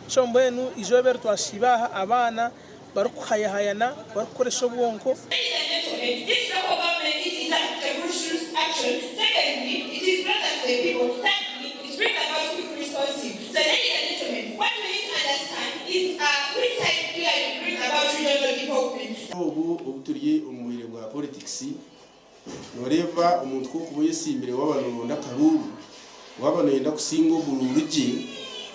Speaker 21: So mbwenu izooba eri twasiiba aha abaana barikuhayahayana, barikukoresa obwonko.
Speaker 18: Ladies and gentlemen, this local government is a revolutionary action. Secondly, it is better to the people. Thirdly, it brings about quick responsive. So, ladies and gentlemen, what we need to understand is which side clearly brings about regional development.
Speaker 29: Obu obu turi omu bwire bwa politics.
Speaker 12: Noreeba omuntu ku orikuba oyesimbire waaba nooronda akaruuru, waaba nooyenda kusinga oburuuru gye,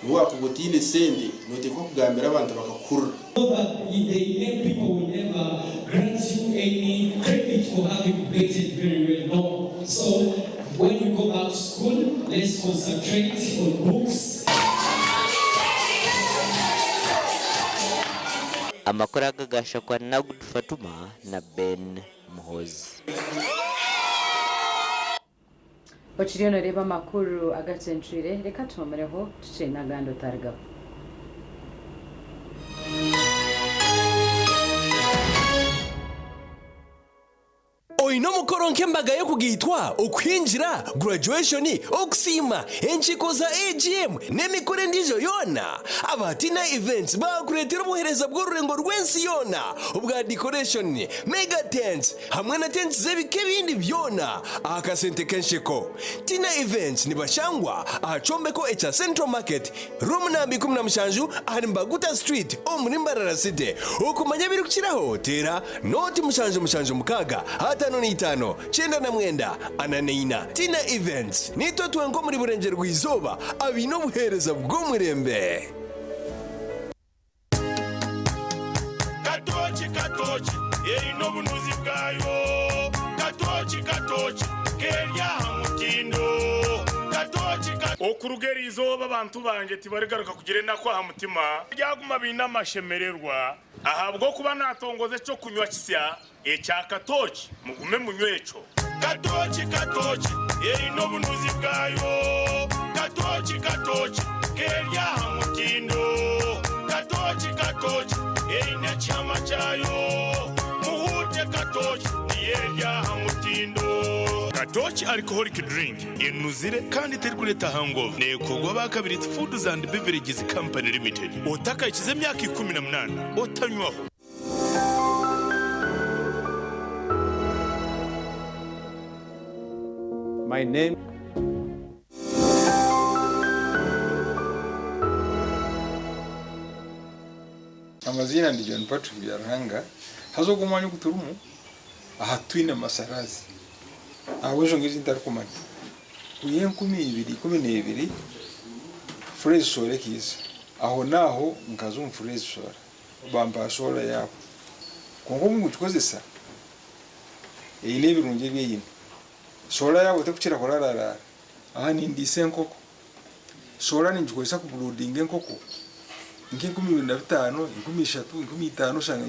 Speaker 12: n'obu waakuba otaine sente, nooteekwa kugambira abantu bakakuhurira.
Speaker 14: So that the name people will never grant you any credit for having debated very well. No. So when you go back to school, let's concentrate on books.
Speaker 19: Amakuru aga gashakwa Nagud Fatuma na Ben Muhozi.
Speaker 1: Okiriyo noreeba amakuru agacencwire, reka tuhomereho tukye n'agandi otarigaho.
Speaker 15: Oine omukoro nk'embaga y'okugaitwa, okuhingira, graduation, okusiima, enkiiko za AGM n'emikoro endiijo yoona? Aba Tina Events baakureetera obuheereza bw'orurengo rw'ensi yoona obwa decoration, mega tents hamwe na tents z'ebika ebindi byona aha kasente k'ensheko. Tina Events nibashangwa aha kyombeko ekya Central Market, Room namba 17 ahari Mbaguta Street omuri Mbarara City. Okumanya ebirikukiraho teera Nooti 776 55 99 44. Tina Events, Niitwe twenka omuri Burengyerwa-izooba abaine obuheereza bw'omurembe.
Speaker 17: Katooki katooki eine obunuzi bwayo Katooki katooki keri aha mutindo Katooki ka.
Speaker 20: Okuruga eri izooba abantu bangye tibarigaruka kugira enaku aha mutima, baryaguma baine amashemererwa, ahabw'okuba naatongoza eky'okunywa kisya ekya katooki, mugume munywe ekyo.
Speaker 17: Katooki katooki eine obunuzi bwayo Katooki katooki keri aha mutindo Katooki katooki eine ekihama kyayo Muhuute katooki niyo eri aha mutindo.
Speaker 20: Katooki Alcoholic Drink enuzire kandi terikureeta hangover neekorwa aba Kabirizi Foods and Beverages Company Limited. Otakahikize emyaka 18 otanywaho.
Speaker 22: My name.
Speaker 23: Amaziina ndi John Patrick Byaruhanga, haza ogu omwanya ogu turimu aha titwine masarazi ahabw'enshonga ezi ntarikumanya. Kwiha 2012 Furezi Solar ekaija, aho naaho nkaza omu Furezi Solar bampa solar yaabo. Kwonka obu ndikugikozesa eine ebirungi ebi eine. Solar yaabo terikukira kurararaara. Aha nindiisa enkoko. Solar ningikozesa kuburuudinga enkoko nka 2005, 3000, 5000 oshanga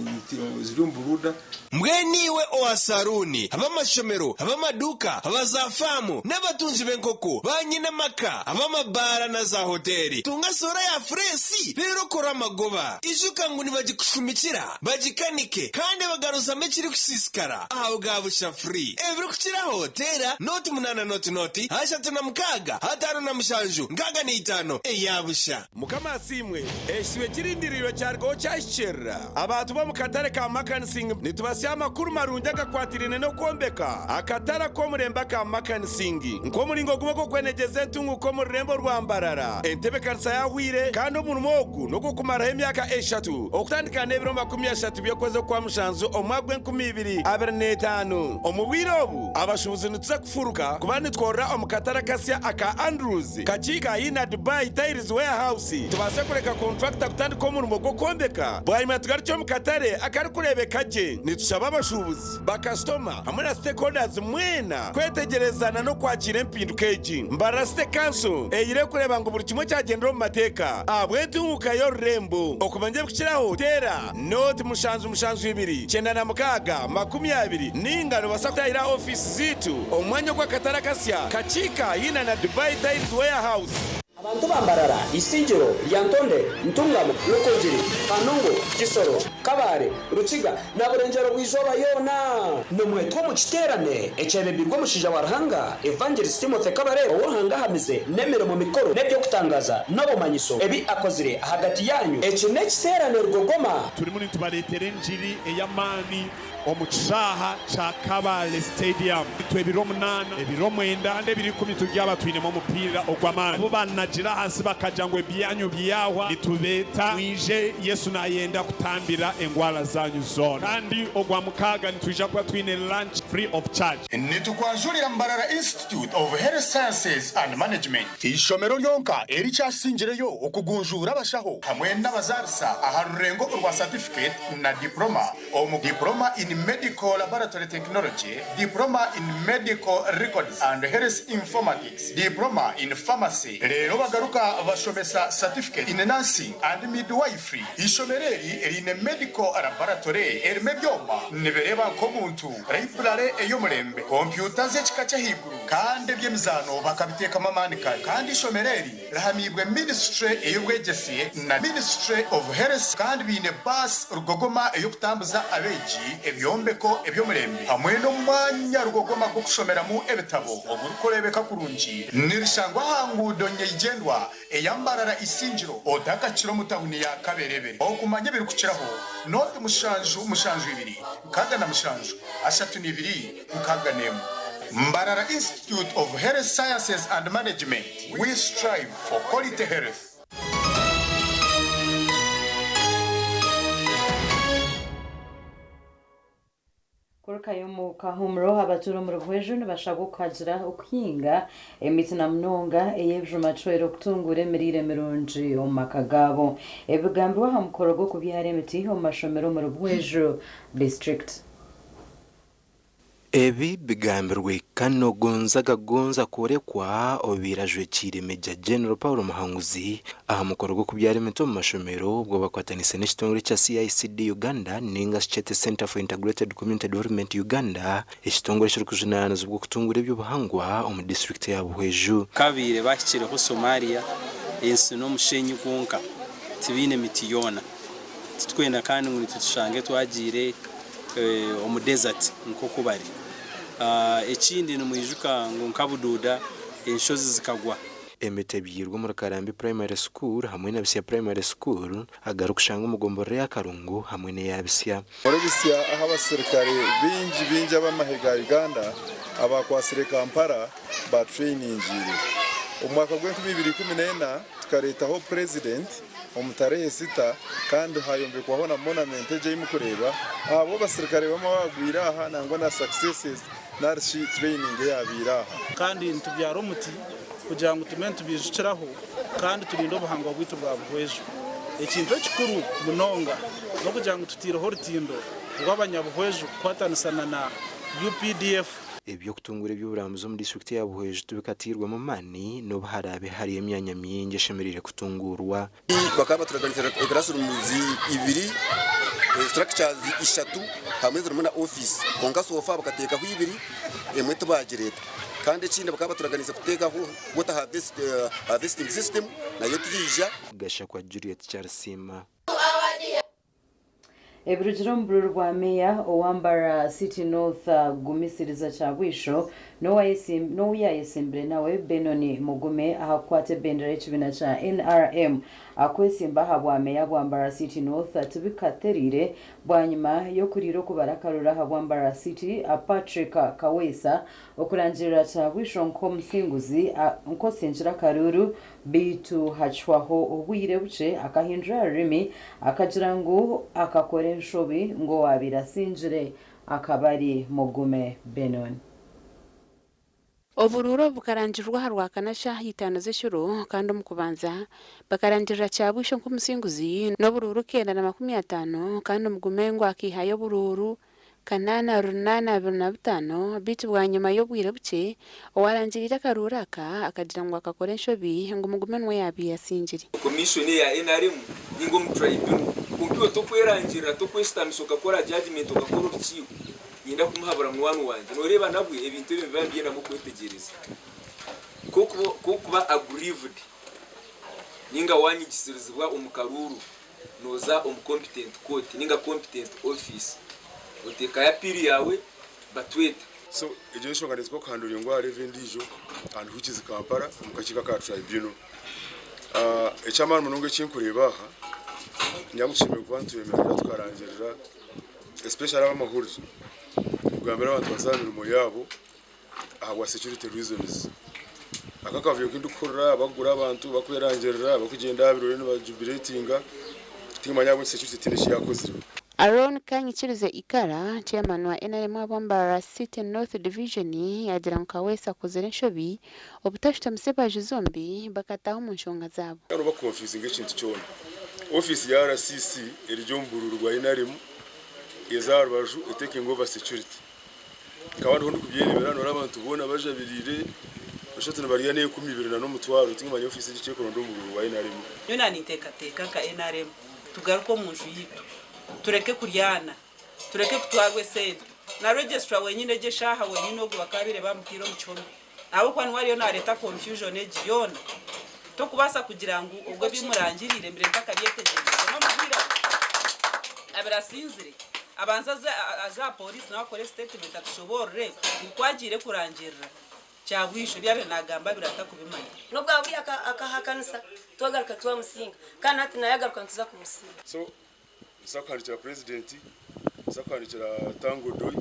Speaker 23: ziri omu buruuda.
Speaker 15: Mbwenu iwe owa saruuni, ab'amashomero, ab'amaduuka, aba za faamu n'abatungi b'enkoko, ba nyine amaka, ab'amabaara na za hoteeri, tunga soora ya fureesi reero okore amagoba. Ijuka ngu nibagikushumikira, bagikanike kandi bagaruzamu ekirikusiisikara aha bwa busha free. Ebirikukiraho teera 0 8 0 0 36 57 65 eya busha.
Speaker 24: Mukama asiimwe, ekisibo ekirindiriirwe kyarugaho kyahikirira. Abantu b'omu katare ka Makansing nitubasya amakuru marungi agakwatiraine n'okwombeka akatare ak'omurembe aka Makansing nk'omuringo gumwe gw'okwenegyeza entunguka omu rurembo rwa Mbarara. Entebekanisa yahwire kandi omurimo ogu n'ogw'okumaraho emyaka eshatu okutandika n'ebiro 30 by'okwezi okwamushanju omwaka gw'enkumi ibiri abiri n'etaano. Omu bwire obu, abashuubuzi nituza kufuruka kuba nitworora omu katare akasya aka Andrews kakiika haihi na Dubai Tiles Warehouse tubaase kureka kontrakita kutandika omurimo gw'okwombeka bwanyima tugarukye omu katare akarikureebeka gye. Nitushaba abashuubuzi, bakasitoma hamwe na stakeholders mwena kwetegyerezana n'okwakiira empinduka egi. Mbarara City Council eire kureeba ngu buri kimwe kyagyendera omu mateeka ahabw'entunguuka y'orurembo. Okumanya ebirikukiraho teera 0772 96 20 ninga nobaasa kutahira aha ofiisi ziitu omu mwanya ogw'akatare akasya kakiika haihi na Dubai Tiles Warehouse.
Speaker 26: Abantu ba Mbarara, Isingiro, Lyantonde, Ntungamo, Rukungiri, Kanungu, Kisoro, Kabale, Rukiga na Burengyero bw'eizooba yoona nimwetwa omu kiteerane ekyebembirwe omushaija wa Ruhanga Evangelist Timothy Kabarebe ou Ruhanga ahamize n'emirimo mikuru n'eby'okutangaaza n'obumanyiso ebi akozire ahagati yaanyu. Eki n'ekiteerane rugogoma.
Speaker 29: Turimu nitubareetera engiri ey'amaani omu kishaaha kya Kabale Stadium. Itwe ebiro munaana, ebiro mwenda kandi ebiro ikumi turyaba twinemu omupiira ogw'amaani. Abu ba. Abasigire ahansi bakagira ngu ebyanyu byahwa, nitubeeta mwije, Yesu nayenda kutambira engwara zanyu zoona. Kandi Ogwamukaaga nitwija kuba twine lunch free of charge.
Speaker 2: Nitukwanjurira Mbarara Institute of Health Sciences and Management, eishomero ryonka erikyasingireyo okugunjuura abashaho hamwe n'abazaarisa aha rurengo orwa certificate na diploma omu Diploma in Medical Laboratory Technology, Diploma in Medical Records and Health Informatics, Diploma in Pharmacy reero bagaruka bashomesa Certificate in Nursing and Midwifery. Eishomero eri riine Medical Laboratory erimu ebyoma nibireeba nk'omuntu, Library ey'omurembe, kompyuta z'ekika ky'ahaiguru kandi eby'emizaano bakabiteekamu amaani kare. Kandi eishomero eri Rihamiibwe Minisitule ey'Obwegyese na Ministry of Health kandi baine baasi rugogoma ey'okutambuza abeegi, ebyombeko eby'omurembe hamwe n'omwanya rugogoma gw'okushomeramu ebitabo ogurikureebeka kurungi. Nirishangwa aha nguudo nyeigyendwa eya Mbarara Isingiro otakakira omu tawuni ya Kaberebere. Okumanya ebirikukiraho, nooti mushanju mushanju ibiri 67 32 61. Mbarara Institute of Health Sciences and Management. We strive for quality health.
Speaker 1: Kurukayo omu kahumuro, abatuura omuri Buhweju nibashabwa okuhagira okuhinga emiti na munonga ey'ebijuma kihwera okutunguura emiriire mirungi omu maka gaabo. Ebi bigambirwe aha mukoro gw'okubyara emiti omu mashomero omuri Buhweju disiturikiti.
Speaker 3: Ebi bigambirwe Kano Gonzaga Gonza kworekwa obaire ajwekiire Major General Paul Muhanguzi aha mukoro gw'okubyara emiti omu mashomero obwo bakwatanise n'ekitongore ekya CICD Uganda ninga shi kyete Centre for Integrated Community Development Uganda ekitongore ekirikujunaanizibwa okutunguura eby'obuhangwa omu disiturikiti ya Buhweju.
Speaker 5: Kabaire bahikireho Somalia, ensi n'omushenyi gwonka, tibaine miti yoona. Titukwenda kandi ngu nitwe tushange twagiire omu desert nk'oku bari. Ekindi nimwijuka ngu nka Bududa enshozi zikagwa.
Speaker 3: Emiti ebyairwe omuri Karambi Primary School hamwe na Bisya Primary School agarikushangwa omu gomborora eya Karungu hamwe n'eya Bisya.
Speaker 6: Omuri Bisya ahu abasirikare baingi baingi ab'amahe ga Uganda abaakwatsire Kampala baatureyiningire. Omu mwaka gw'enkumi ibiri ikumi n'ena tukareetaho Purezidenti omu tarehe sita kandi hayombekwaho na monament egi ei mukureeba ahabw'abasirikare bamwe abagwire aha nangwa na successes narishi training eyabaire aha.
Speaker 8: Kandi nitubyara omuti kugira ngu tugume nitubiijukiraho kandi turinde obuhangwa bwaitu bwa Buhweju. Ekintu ekikuru munonga n'okugira ngu tutaireho orutindo rw'abanyabuhweju kukwatanisa na UPDF.
Speaker 3: Eby'okutunguura eby'oburambuzi omu disiturikiti ya Buhweju tibikatairwemu maani n'obu haraabe hariyo emyanya mingi eshemereire kutunguurwa.
Speaker 9: Bakaba baturaganisa classrooms ibiri, structures ishatu hamwe zirimu na office kwonka so far bakateekaho ibiri emwe tibagireeta. Kandi ekindi bakaba baturaganise kuteekaho water harvesting system nayo tiyaija.
Speaker 3: Gashakwa Juliet Kyarisiima.
Speaker 1: Ebirugire omu buruuru bwa Meeya owa Mbarara City North Gumisiriza Kyabwisho n'ou yaayesimbire nawe Benon Mugume aha kukwata ebendera y'ekibiina kya NRM akwesimba aha bwa Meeya bwa Mbarara City North tibikatereire bwanyima y'okuriira okubara akaruru aha bwa Mbarara City Patrick Kaweesa Okurangirira Kyabwisho nk'omusinguzi nk'osingire akaruuru beitu hacwaho obwire bukye akahindura aha rurimi akagira ngu akakora enshobi ngu owaabaire asingire akaba ari Mugume Benon.
Speaker 16: Oburuuru obu bukarangirirwa aha Rwakana shaaha itaano z'ekiro kandi omu kubanza bakarangirira Kyabwisho nk'omusinguzi n'oburuuru 150 kandi Mugume ngu akaihayo oburuuru Kanaana runaana 25, beitu bwanyima y'obwire bukye, owarangiriire akaruuru aka akagira ngu akakora enshobi ngu Mugume niwe yaabaire asingire.
Speaker 22: Commission eya nrm ninga omu tribunal kwonka iwe tokwerangirira tokweshitamisa okakora judgement okakora orukiiko nyenda kumuhabura munywani wangye noreeba nabwe ebintu ebyo nibiba nibyendamu okwetegyereza kokuba aggrieved ninga wanyigisirizibwa omu karuuru Nooza omu competent court ninga competent office oteekayo appeal yaawe batweta.
Speaker 7: So egyo enshonga neetwikwa kuhandura engwara eva endiijo and which is Kampala omu kakiiko aka tribunal. Eky'amaani munonga eki nkureeba aha ningira ngu tushemereire kuba nitwemerera tukarangirira especially ab'amahurire kugambira abantu baze aha mirimo yaabo ahabwa security reasons.
Speaker 12: Aka akavuyo kindikuhurira abakugura abantu bakwerangirira bakugyenda aha birori nibajubiretinga tinkimanya ahabw'enki security tihaine eki yakozire.
Speaker 4: Aaron Kanyikirize Ikara, Chairman wa NRM ahabwa Mbarara City North Division yaagira ngu Kaweesi akozire enshobi obutashutamisa ebaju zombi bakataaha omu nshonga zaabo.
Speaker 12: Hariho bakukonfyuzinga ekintu kyona. Ofiisi ya RCC eri omu buruuru bwa NRM eza aha rubaju etaking over security. Nkaba ndiho ndikubyerebera noreeba abantu boona bajabiriire noshusha oti nibarya n'enkumi ibiri na n'omutwaro tinkimanya ofiisi egi ekyekurondwa omu buruuru bwa NRM.
Speaker 10: Nyowe naninteekateeka nka NRM tugaruke omunju yaitu tureke kuryana tureke kutwarwa esente na registrar wenyine egi eshaaha wenyine ogu bakabaire bamutaire omu kihome ahabw'okuba niwe ariyo nareeta confusion egi yoona tokubaasa kugira ngu obwo ebimurangiriire mbire ntakabyetegyerize n'omubwire obu abire asinzire abanze aze aze aha police nawe akore statement atushoboorore ngu ku agiire kurangirira kyabwisho ebi abire nagamba abire atakubimanya.
Speaker 11: N'obwa buriya akahakanisa twagaruka twamusinga kandi hati nawe yagaruka nituza kumusinga.
Speaker 12: So nituza kuhandikira purezidenti, nituza kuhandikira Tanga Odoi,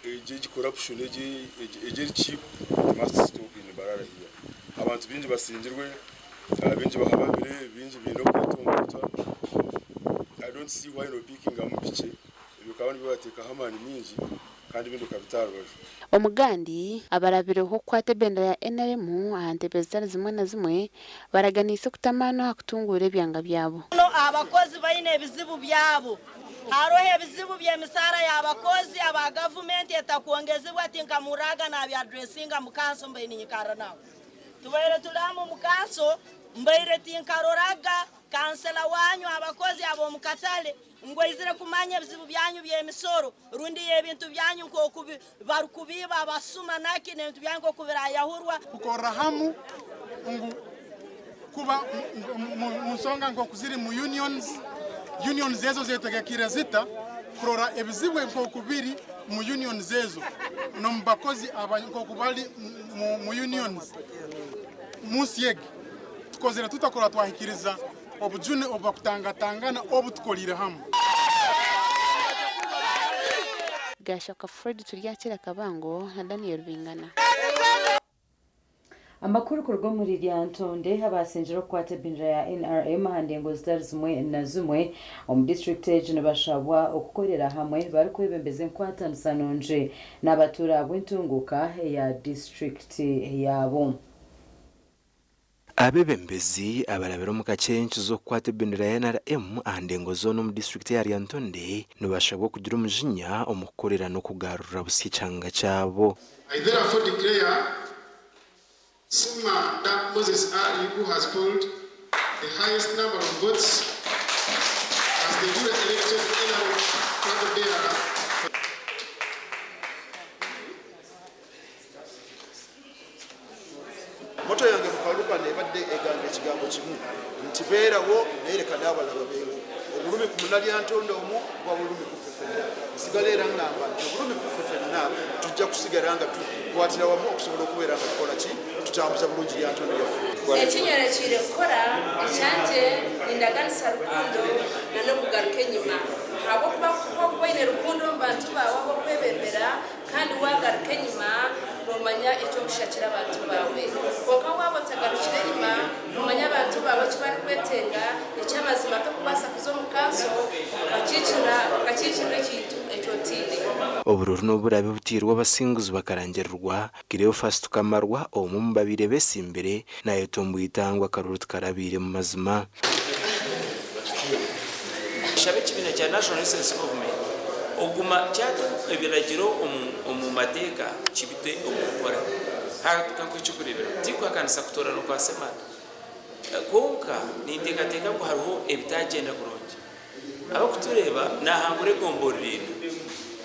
Speaker 12: egi egi corruption egi egi eri cheap it must stop in Mbarara here. Abantu baingi basingirwe, baingi bahababire, baingi baine okwetomboita. I don't see why nopikingamu bikye ebyo bikaba nibyo wateekaho amaani maingi kandi ebindi okabita aha rubaju.
Speaker 4: Omugandi, abarabireho kukwata ebendera ya NRM aha ntebe zitari zimwe na zimwe baraganiise kuta amaani aha kutunguura ebyanga byabo.
Speaker 29: Abakozi baine ebizibu byabo. Haroho ebizibu by'emisaara y'abakozi aba gavumenti etakwongezibwa tinkamurraga nabyaddressinga mu kanso mbaire ninyikarra nabo. Tubaire tuli hamu mu kanso mbaire tinkaroraga kansela wanyu abakozi ab'omu katale ngu aizire kumanya ebizibu byanyu by'emisoro rundi y'ebintu byanyu nk'oku barukubiiba abasuma naki n'ebintu byanyu nk'oku birayahurwa.
Speaker 13: Kukorra hamu ngu kuba mu nsonga nk'oku ziri mu unions, unions ezo zetegekire zita kurora ebizibu nk'oku biri mu unions ezo n'omu bakozi nk'oku bali mu unions munsi egi tukozire tutakora twahikiriza obujune obubakutangatangana obu tukoliire hamu.
Speaker 4: Gashaka Fred Turyakira Kabango na Daniel Bingana.
Speaker 1: Amakuru kuruga omuri Lyantonde abasingire okukwata ebendera ya NRM aha ndengo zitari zimwe na zimwe omu disiturikiti egi nibashabwa okukorera hamwe barikwebembeza enkwatanisa nungi n'abatuura ahabw'entunguuka eya disiturikiti yaabo.
Speaker 3: Abeebembezi abarabire omu kakyenki z'okukwata ebendera ya NRM aha ndengo zoona omu disiturikiti ya Lyantonde nibashabwa okugira omujinya omu kukorera n'okugarura busya ekyanga kyabo.
Speaker 18: I therefore declare Ssemanda Moses Ali, who has polled the highest number of votes as the duly elected NRM flag bearer.
Speaker 21: Motto yange mu kalulu kano ebadde egamba ekigambo kimu nti beerawo naye leka n'abalala babeewo. Obulumi ku Munnalyantonde omu buba bulumi ku ffe ffenna. Nsigala era ngamba nti obulumi ku ffe ffenna tujja kusigala nga tukwatira wamu okusobola okubeera nga tukola ki? Tutambuza bulungi Lyantonde yaffe.
Speaker 16: Ekinyorekyeire kukora ekyangye nindaganisa rukundo n'okugaruka enyima ahabw'okuba ku orikuba oine rukundo omu bantu baawe abu orikwebembera kandi waagaruka enyima noomanya eki orikushakira abantu baawe. Kwonka waaba otagarukire enyima noomanya abantu baawe eki barikwetenga, eky'amazima torikubaasa kuza omu kanso okakiikirira ekintu eki otaine.
Speaker 3: Oburuuru n'oburabe butairwe abasinguzi bakarangirirwa, Cleophas Tukamarwa omwe omu babaire besimbire nayetomboita ngu akaruuru tikarabaire mu mazima.
Speaker 25: Nshaba ekibiina kya National Resistance Movement okuguma kyata ebiragiro omu mateeka kibite omu nkora. Hati kankuhe eky'okureeberaho, tinkuhakanisa kutoorana okwa Ssemanda, kwonka ninteekateeka ngu hariho ebitaagyenda kurungi. Abarikutureeba naahangura egomborora ina.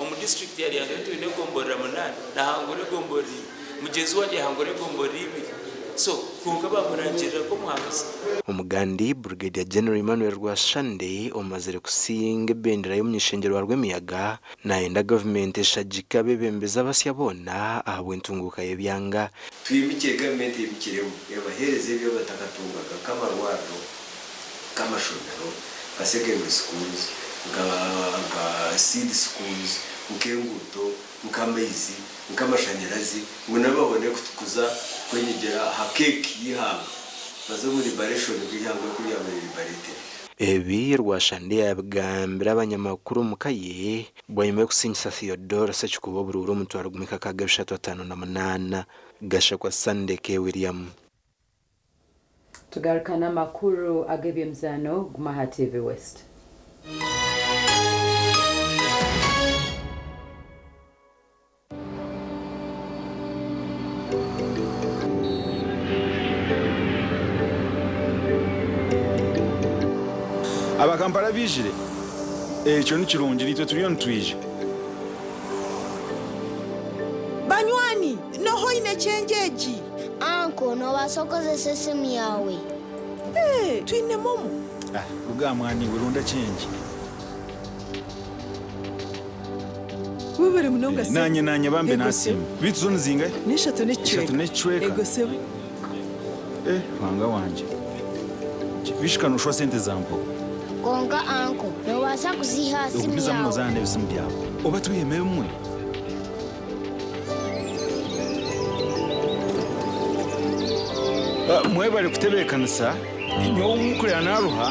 Speaker 25: Omu disiturikiti ya Lyantonde twine egomborora munaana, naahangura egomborora ina. Mugyenzi wangye yaahangura egomborora ibiri. So, kwonka baamurangirira nk'omuhanguzi.
Speaker 3: Omugandi, Brigadier General Emmanuel Rwashande omazire kusinga ebendera y'omuny'ishengyero wa Rwemiyaga nayenda gavumenti eshagike abeebembezi abasya boona ahabw'entunguuka y'ebyanga.
Speaker 27: Twimukye gavumenti eimukiremu ebaheereze ebi batakatungaga nk'amarwariro, nk'amashomero, nka secondary schools, nka seed schools, Nk'enguuto, nk'amaizi, nk'amashanyarazi ngu nabo babone kuza kwenyegyera aha keeki y'eihanga baze omu liberation nk'eihanga oku ryabaire ribareetera.
Speaker 3: Ebi Rwashande yaabigambira abanyamakuru omu ka ye bwanyima y'okusingisa Theodore Ssekikubo oburuuru omutwaro gumwe kakaaga bishatu ataano na munaana. Gashakwa Sunday K. William.
Speaker 1: Tugaruka n'amakuru ag'eby'emizaano guma aha TV West.
Speaker 14: Aba Kampala baijire? Ekyo ni kirungi, naitwe turiyo nitwija.
Speaker 29: Banywani, noha oine ekyenje egi?
Speaker 15: Anko, noobaasa kukozesa esimu yaawe.
Speaker 29: Ee, twine momo.
Speaker 14: Ah, ruga aha mwana iwe, ronda kyengi.
Speaker 29: Webare munonga sebo.
Speaker 14: Naanye naanye bambe
Speaker 29: Ego
Speaker 14: nasiima.
Speaker 29: sebo.
Speaker 14: Beitu zo nizingahi?
Speaker 29: N'eshatu n'ekicweka.
Speaker 14: Ishatu n'ekicweka.
Speaker 29: Ego sebo.
Speaker 14: Eh, Ruhanga wangye. Bishika noshwa sente za mpogo.
Speaker 15: Kwonka anko, noobaasa kuziiha aha simu
Speaker 14: Ogumizamu
Speaker 15: yaawe.
Speaker 14: nozaana n'ebisimu byawe. Oba twihemu ebimwe. Mwebare kutebeekanisa. Nyowe omukurira naaruha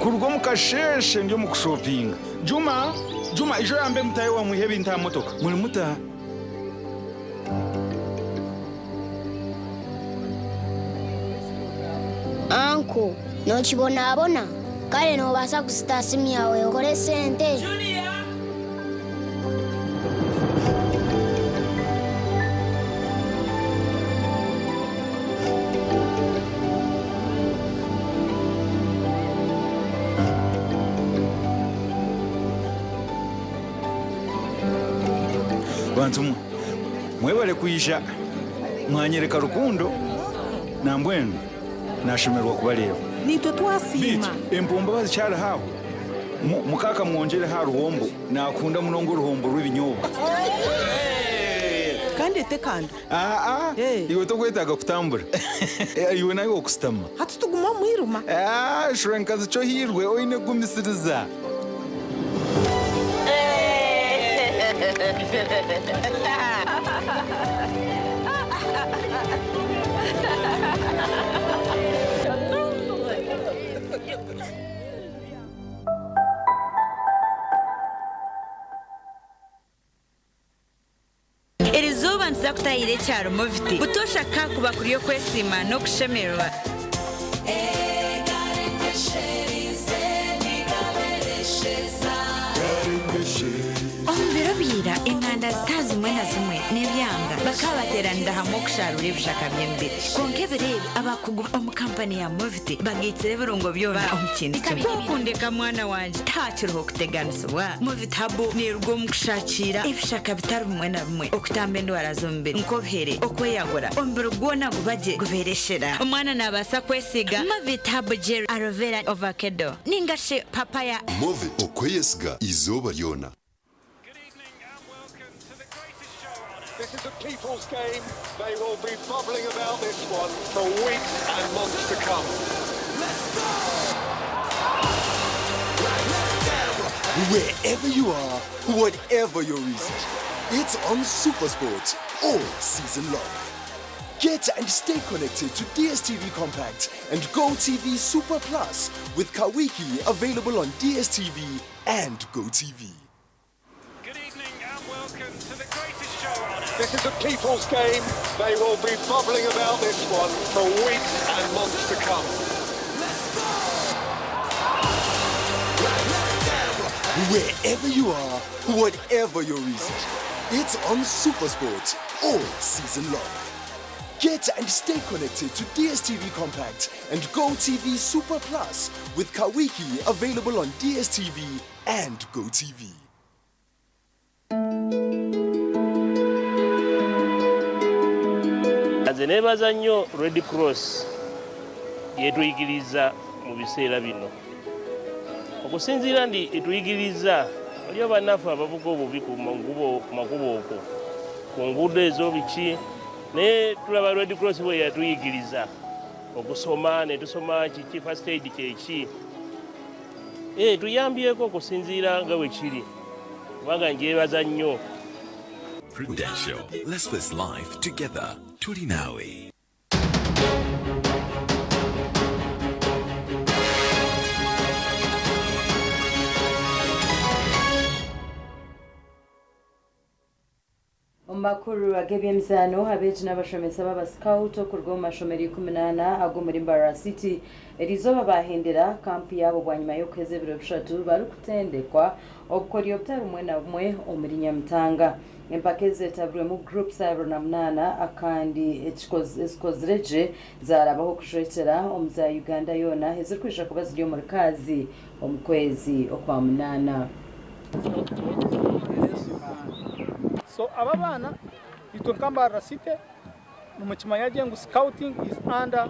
Speaker 14: kuruga omu kasheeshe ndi omu kushopinga. Juma, Juma ija oyambe mutaahi waawe mwihe ebintu aha motoka. Muri muta?
Speaker 15: Anko, nookibonabona? Kare noobaasa kuzita aha simu yaawe okore esente.
Speaker 14: Bantu mwe, mwebare kwija mwanyereka rukundo, nambwenu nashemererwa kubareeba.
Speaker 29: Naitwe twasiima.
Speaker 14: Beitu empombo bazikyariho aho? Mukaaka mwongyere aha ruhombo, naakunda munonga oruhombo rw'ebinyobwa.
Speaker 29: Kandi etekanda.
Speaker 14: Aa, iwe tokwetaaga kutambura. Iwe nawe okusitama.
Speaker 29: Hati tuguma omu mwirima.
Speaker 14: Shura nkazi kyohirwe oine kugumisiriza.
Speaker 17: Erizooba nituza kutahirira ekyaro Moviti. Butoosha ka kuba kuri okwesiima n'okushemererwa. Omu biro bya ira, enganda zitari zimwe na zimwe n'ebyanga bakaba bateeranira hamwe okusharuura ebishaka by'emibiri. Kwonka ebiro ebi, abakugu omu kampani ya Moviti bagaitsire ebirungo byona omu kintu kimwe. Ku okundeka mwana wangye, tihakiriho kuteganisibwa. Movit Herbal neeruga omu kushakiira ebishaka bitari bimwe na bimwe okutamba endwara z'omubiri nk'obuhere, okweyagura, omubiri gwona guba gye gubeera eshera. Omwana naabaasa kwesiiga Movit Herbal Gel Aloe Vera Ovakedo ninga shi Papaya.
Speaker 19: Movit, okweyesiga eizooba ryona.
Speaker 20: This is a people's game. They will be bubbling about this one for weeks and months to come.
Speaker 19: Wherever you are, whatever your reason, it's on SuperSport all season long. Get and stay connected to DSTV Compact and GoTV Super Plus with Kawiki available on DSTV and GoTV.
Speaker 20: This is a people's game. They will be bubbling about this one for weeks and months to come.
Speaker 19: Wherever you are, whatever your reason, it's on SuperSport all season long. Get and stay connected to DSTV Compact and GoTV Super Plus with Kawiki available on DSTV and GoTV.
Speaker 23: Nze neebaza nnyo Red Cross yetuyigiriza mu biseera bino. Okusinziira ndi etuyigiriza waliyo bannaffe abavuga obubi ku makubo okwo ku nguudo ezo biki naye tulaba Red Cross bwe yatuyigiriza okusoma ne tusoma kiki first aid kyeki. Tuyambyeko okusinziira nga bwe kiri. Kubanga njebaza nnyo.
Speaker 2: Prudential. Let's face life together. Tulinawe.
Speaker 1: Omu makuru ag'ebyemizaano, abeegi n'abashomesa b'abascout okuruga omu mashomero 14 ag'omuri Mbarara City eriizooba bahendera kampu yaabo bwanyima y'okuheza ebiro 3 barikutendekwa obukoryo butari bumwe na bumwe omuri Nyamitanga. Empaka ezi zeetabirwemu groups 28 kandi ezikozire gye zaarabaho kujwekyera omu za Uganda yoona ezirikwija kuba ziri omuri Kaazi omu kwezi okwa munaana.
Speaker 29: So aba baana itwe nka Mbarara City nimukimanya gye ngu scouting is under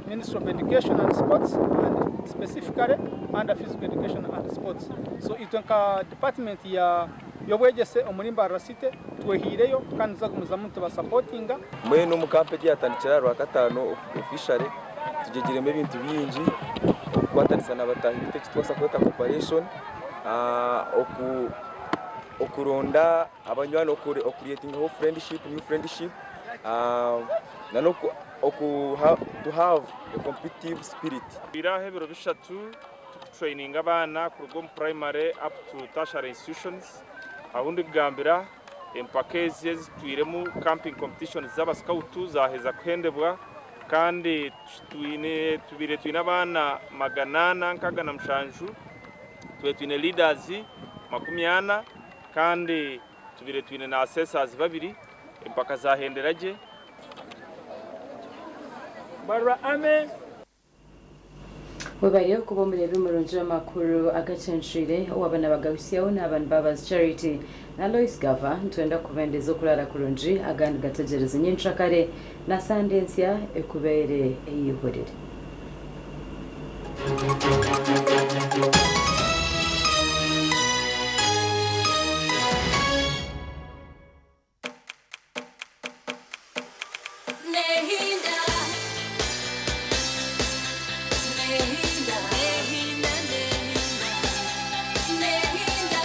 Speaker 29: Ministry of Education and Sports and specifically under Physical Education and Sports. So itwe nka department ya y'obwegyese omuri Mbarara City twehiireyo kandi tuzagumizamu nitubasapotinga.
Speaker 5: Mbwenu omu kampu egi yatandikire aha Rwakataano officially, tugyegyiremu ebintu bingi, okukwatanisa na bataahi bitu eki tukubaasa kweta cooperation, okuronda abanywani, okucreatingaho friendship, new friendship, na n'oku to have a competitive spirit.
Speaker 6: Twire aha ebiro 3 tukutraininga abaana kuruga omu primary up to tertiary institutions. Ahu ndikugambira empaka ezi ezitwiremu camping competitions z'abasikautu zaheza kuhendebwa kandi tubaire twine abaana 467, tubaire twine leaders 40 kandi tubaire twine na assessors 2. Empaka zahendera gye.
Speaker 29: Mbarara Army.
Speaker 1: Webare kuba omureebi murungi w'amakuru agacencwire ow'abaana bagahisyaho n'abantu Babazi Charity na Lois Gava. Nitwenda kubendeza okurara kurungi, agandi gategyereze nyenkyakare na Sande ensya ekubeere eyihurire.
Speaker 8: Nehinda, nehinda, nehinda, nehinda,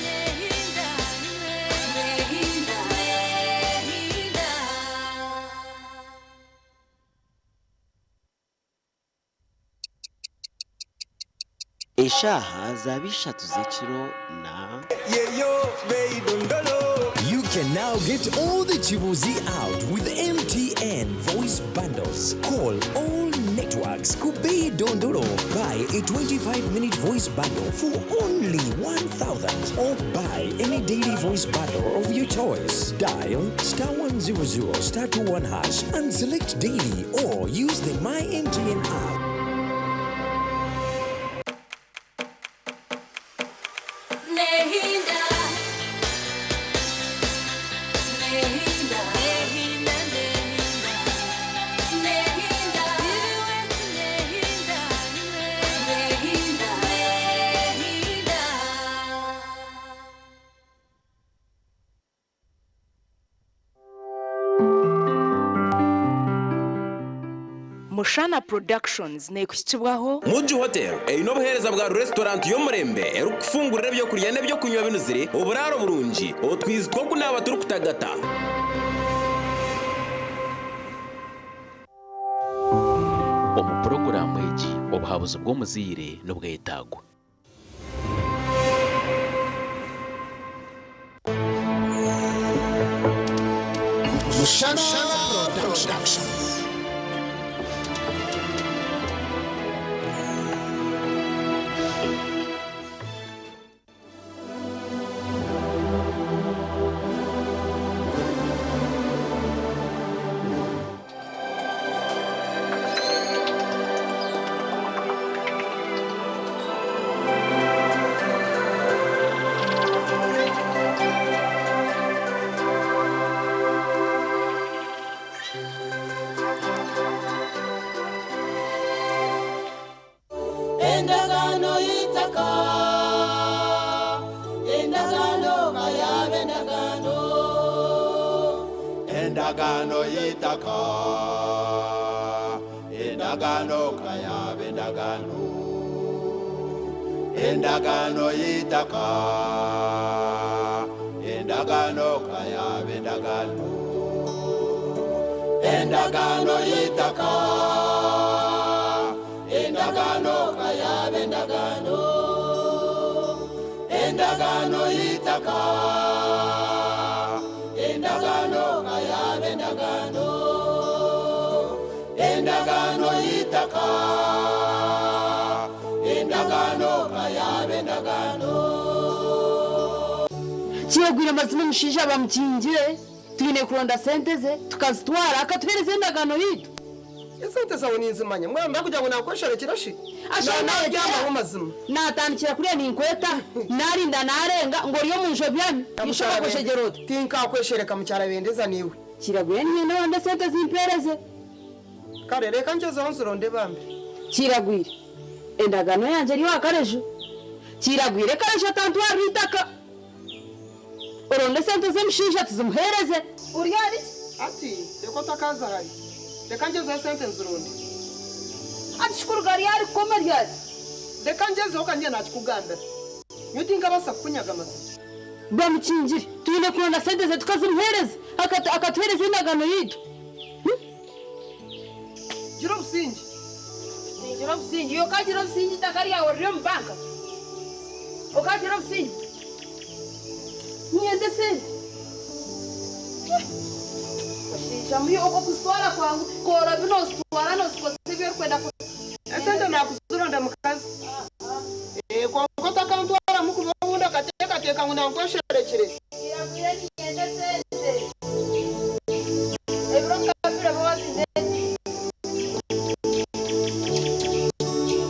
Speaker 8: nehinda, nehinda, nehinda.
Speaker 9: Eshaaha zaba 3 z'ekiro na
Speaker 22: You can now get all the Chibuzi out with MTN voice bundles. Call all networks. Kubei Dondolo. Buy a 25-minute voice bundle for only 1,000 or buy any daily voice bundle of your choice. Dial star 100 star 21 hash and select daily or use the My MTN app.
Speaker 8: Nehinda, nehinda, nehinda, nehinda, nehinda, nehinda, nehinda.
Speaker 24: Mushana Productions neekuhikibwaho
Speaker 26: Muji Hotel eine obuheereza bwa restaurant y'omurembe erikufungurira ebyokurya n'ebyokunywa binuzire, oburaaro burungi, otwizi tw'okunaaba turikutagata.
Speaker 28: Omu puroguraamu egi, obuhabuzi bw'omuzaire n'obwetagwa.
Speaker 19: Mushana Productions.
Speaker 29: Endagaano y'eitaka, endagaano kayabe endagaano.
Speaker 30: Endagaano y'eitaka, endagaano kayabe endagaano. Endagaano y'eitaka, endagaano kayaba endagaano, endagaano y'eitaka, endagaano kayaba endagaano, endagaano y'eitaka, endagaano kayaba endagaano, endagaano y'eitaka, endagaano kayaba endagaano.
Speaker 4: Kiyegwire amazima omushaija bamukingire, twine kuronda sente ze tukazitwara akatuheereza endagaano yaitu.
Speaker 7: Esente zawe ninzimanya mwamba kugira ngu nakwesherekera shi. Naryamaho mazima.
Speaker 4: Natandikira kuriya ninkweta narinda narenga ngo ori omu nshobyami nishobora kweshegyera ota.
Speaker 7: Tinkakweshereka mukyara bendeza niwe.
Speaker 4: Kiragwire niinyenda oronde sente zimpereze.
Speaker 7: Kare reka ngyezeho nzironde bambi.
Speaker 4: Kiragwire endagaano yangye eri owa Kareju. Kiragwire Kareju atantwarira eitaka. Oronde sente z'omushaija tuzimuheereze.
Speaker 7: Ori ahari ki? Ati reka otakaza hare. Reka ngyezeho esente nzironde.
Speaker 4: Ati kikuruga ryari kukoma ryari?
Speaker 7: Reka ngyezeho kandi nakikugambira. Nyowe tinkabaasa kukunyaga mazima.
Speaker 4: Bamukingire twine kuronda sente ze tukazimuheereza akatuheereza endagaano yaitu.
Speaker 7: Gira obusinge.
Speaker 4: Ningira obusinge. Iwe okagira obusinge eitaka ryawe riri omu banka? Okagira obusinge? Niinyenda esente. Oshaija mubi okuzitwara kwangu kworobi noozitwara noozikozesa ebi orikwenda.
Speaker 7: Esente nakuzironda mukazi. Kwonka otakantwaramu kuba obundi okateekateeka ngu nankwesherekire.
Speaker 4: Kiragwire.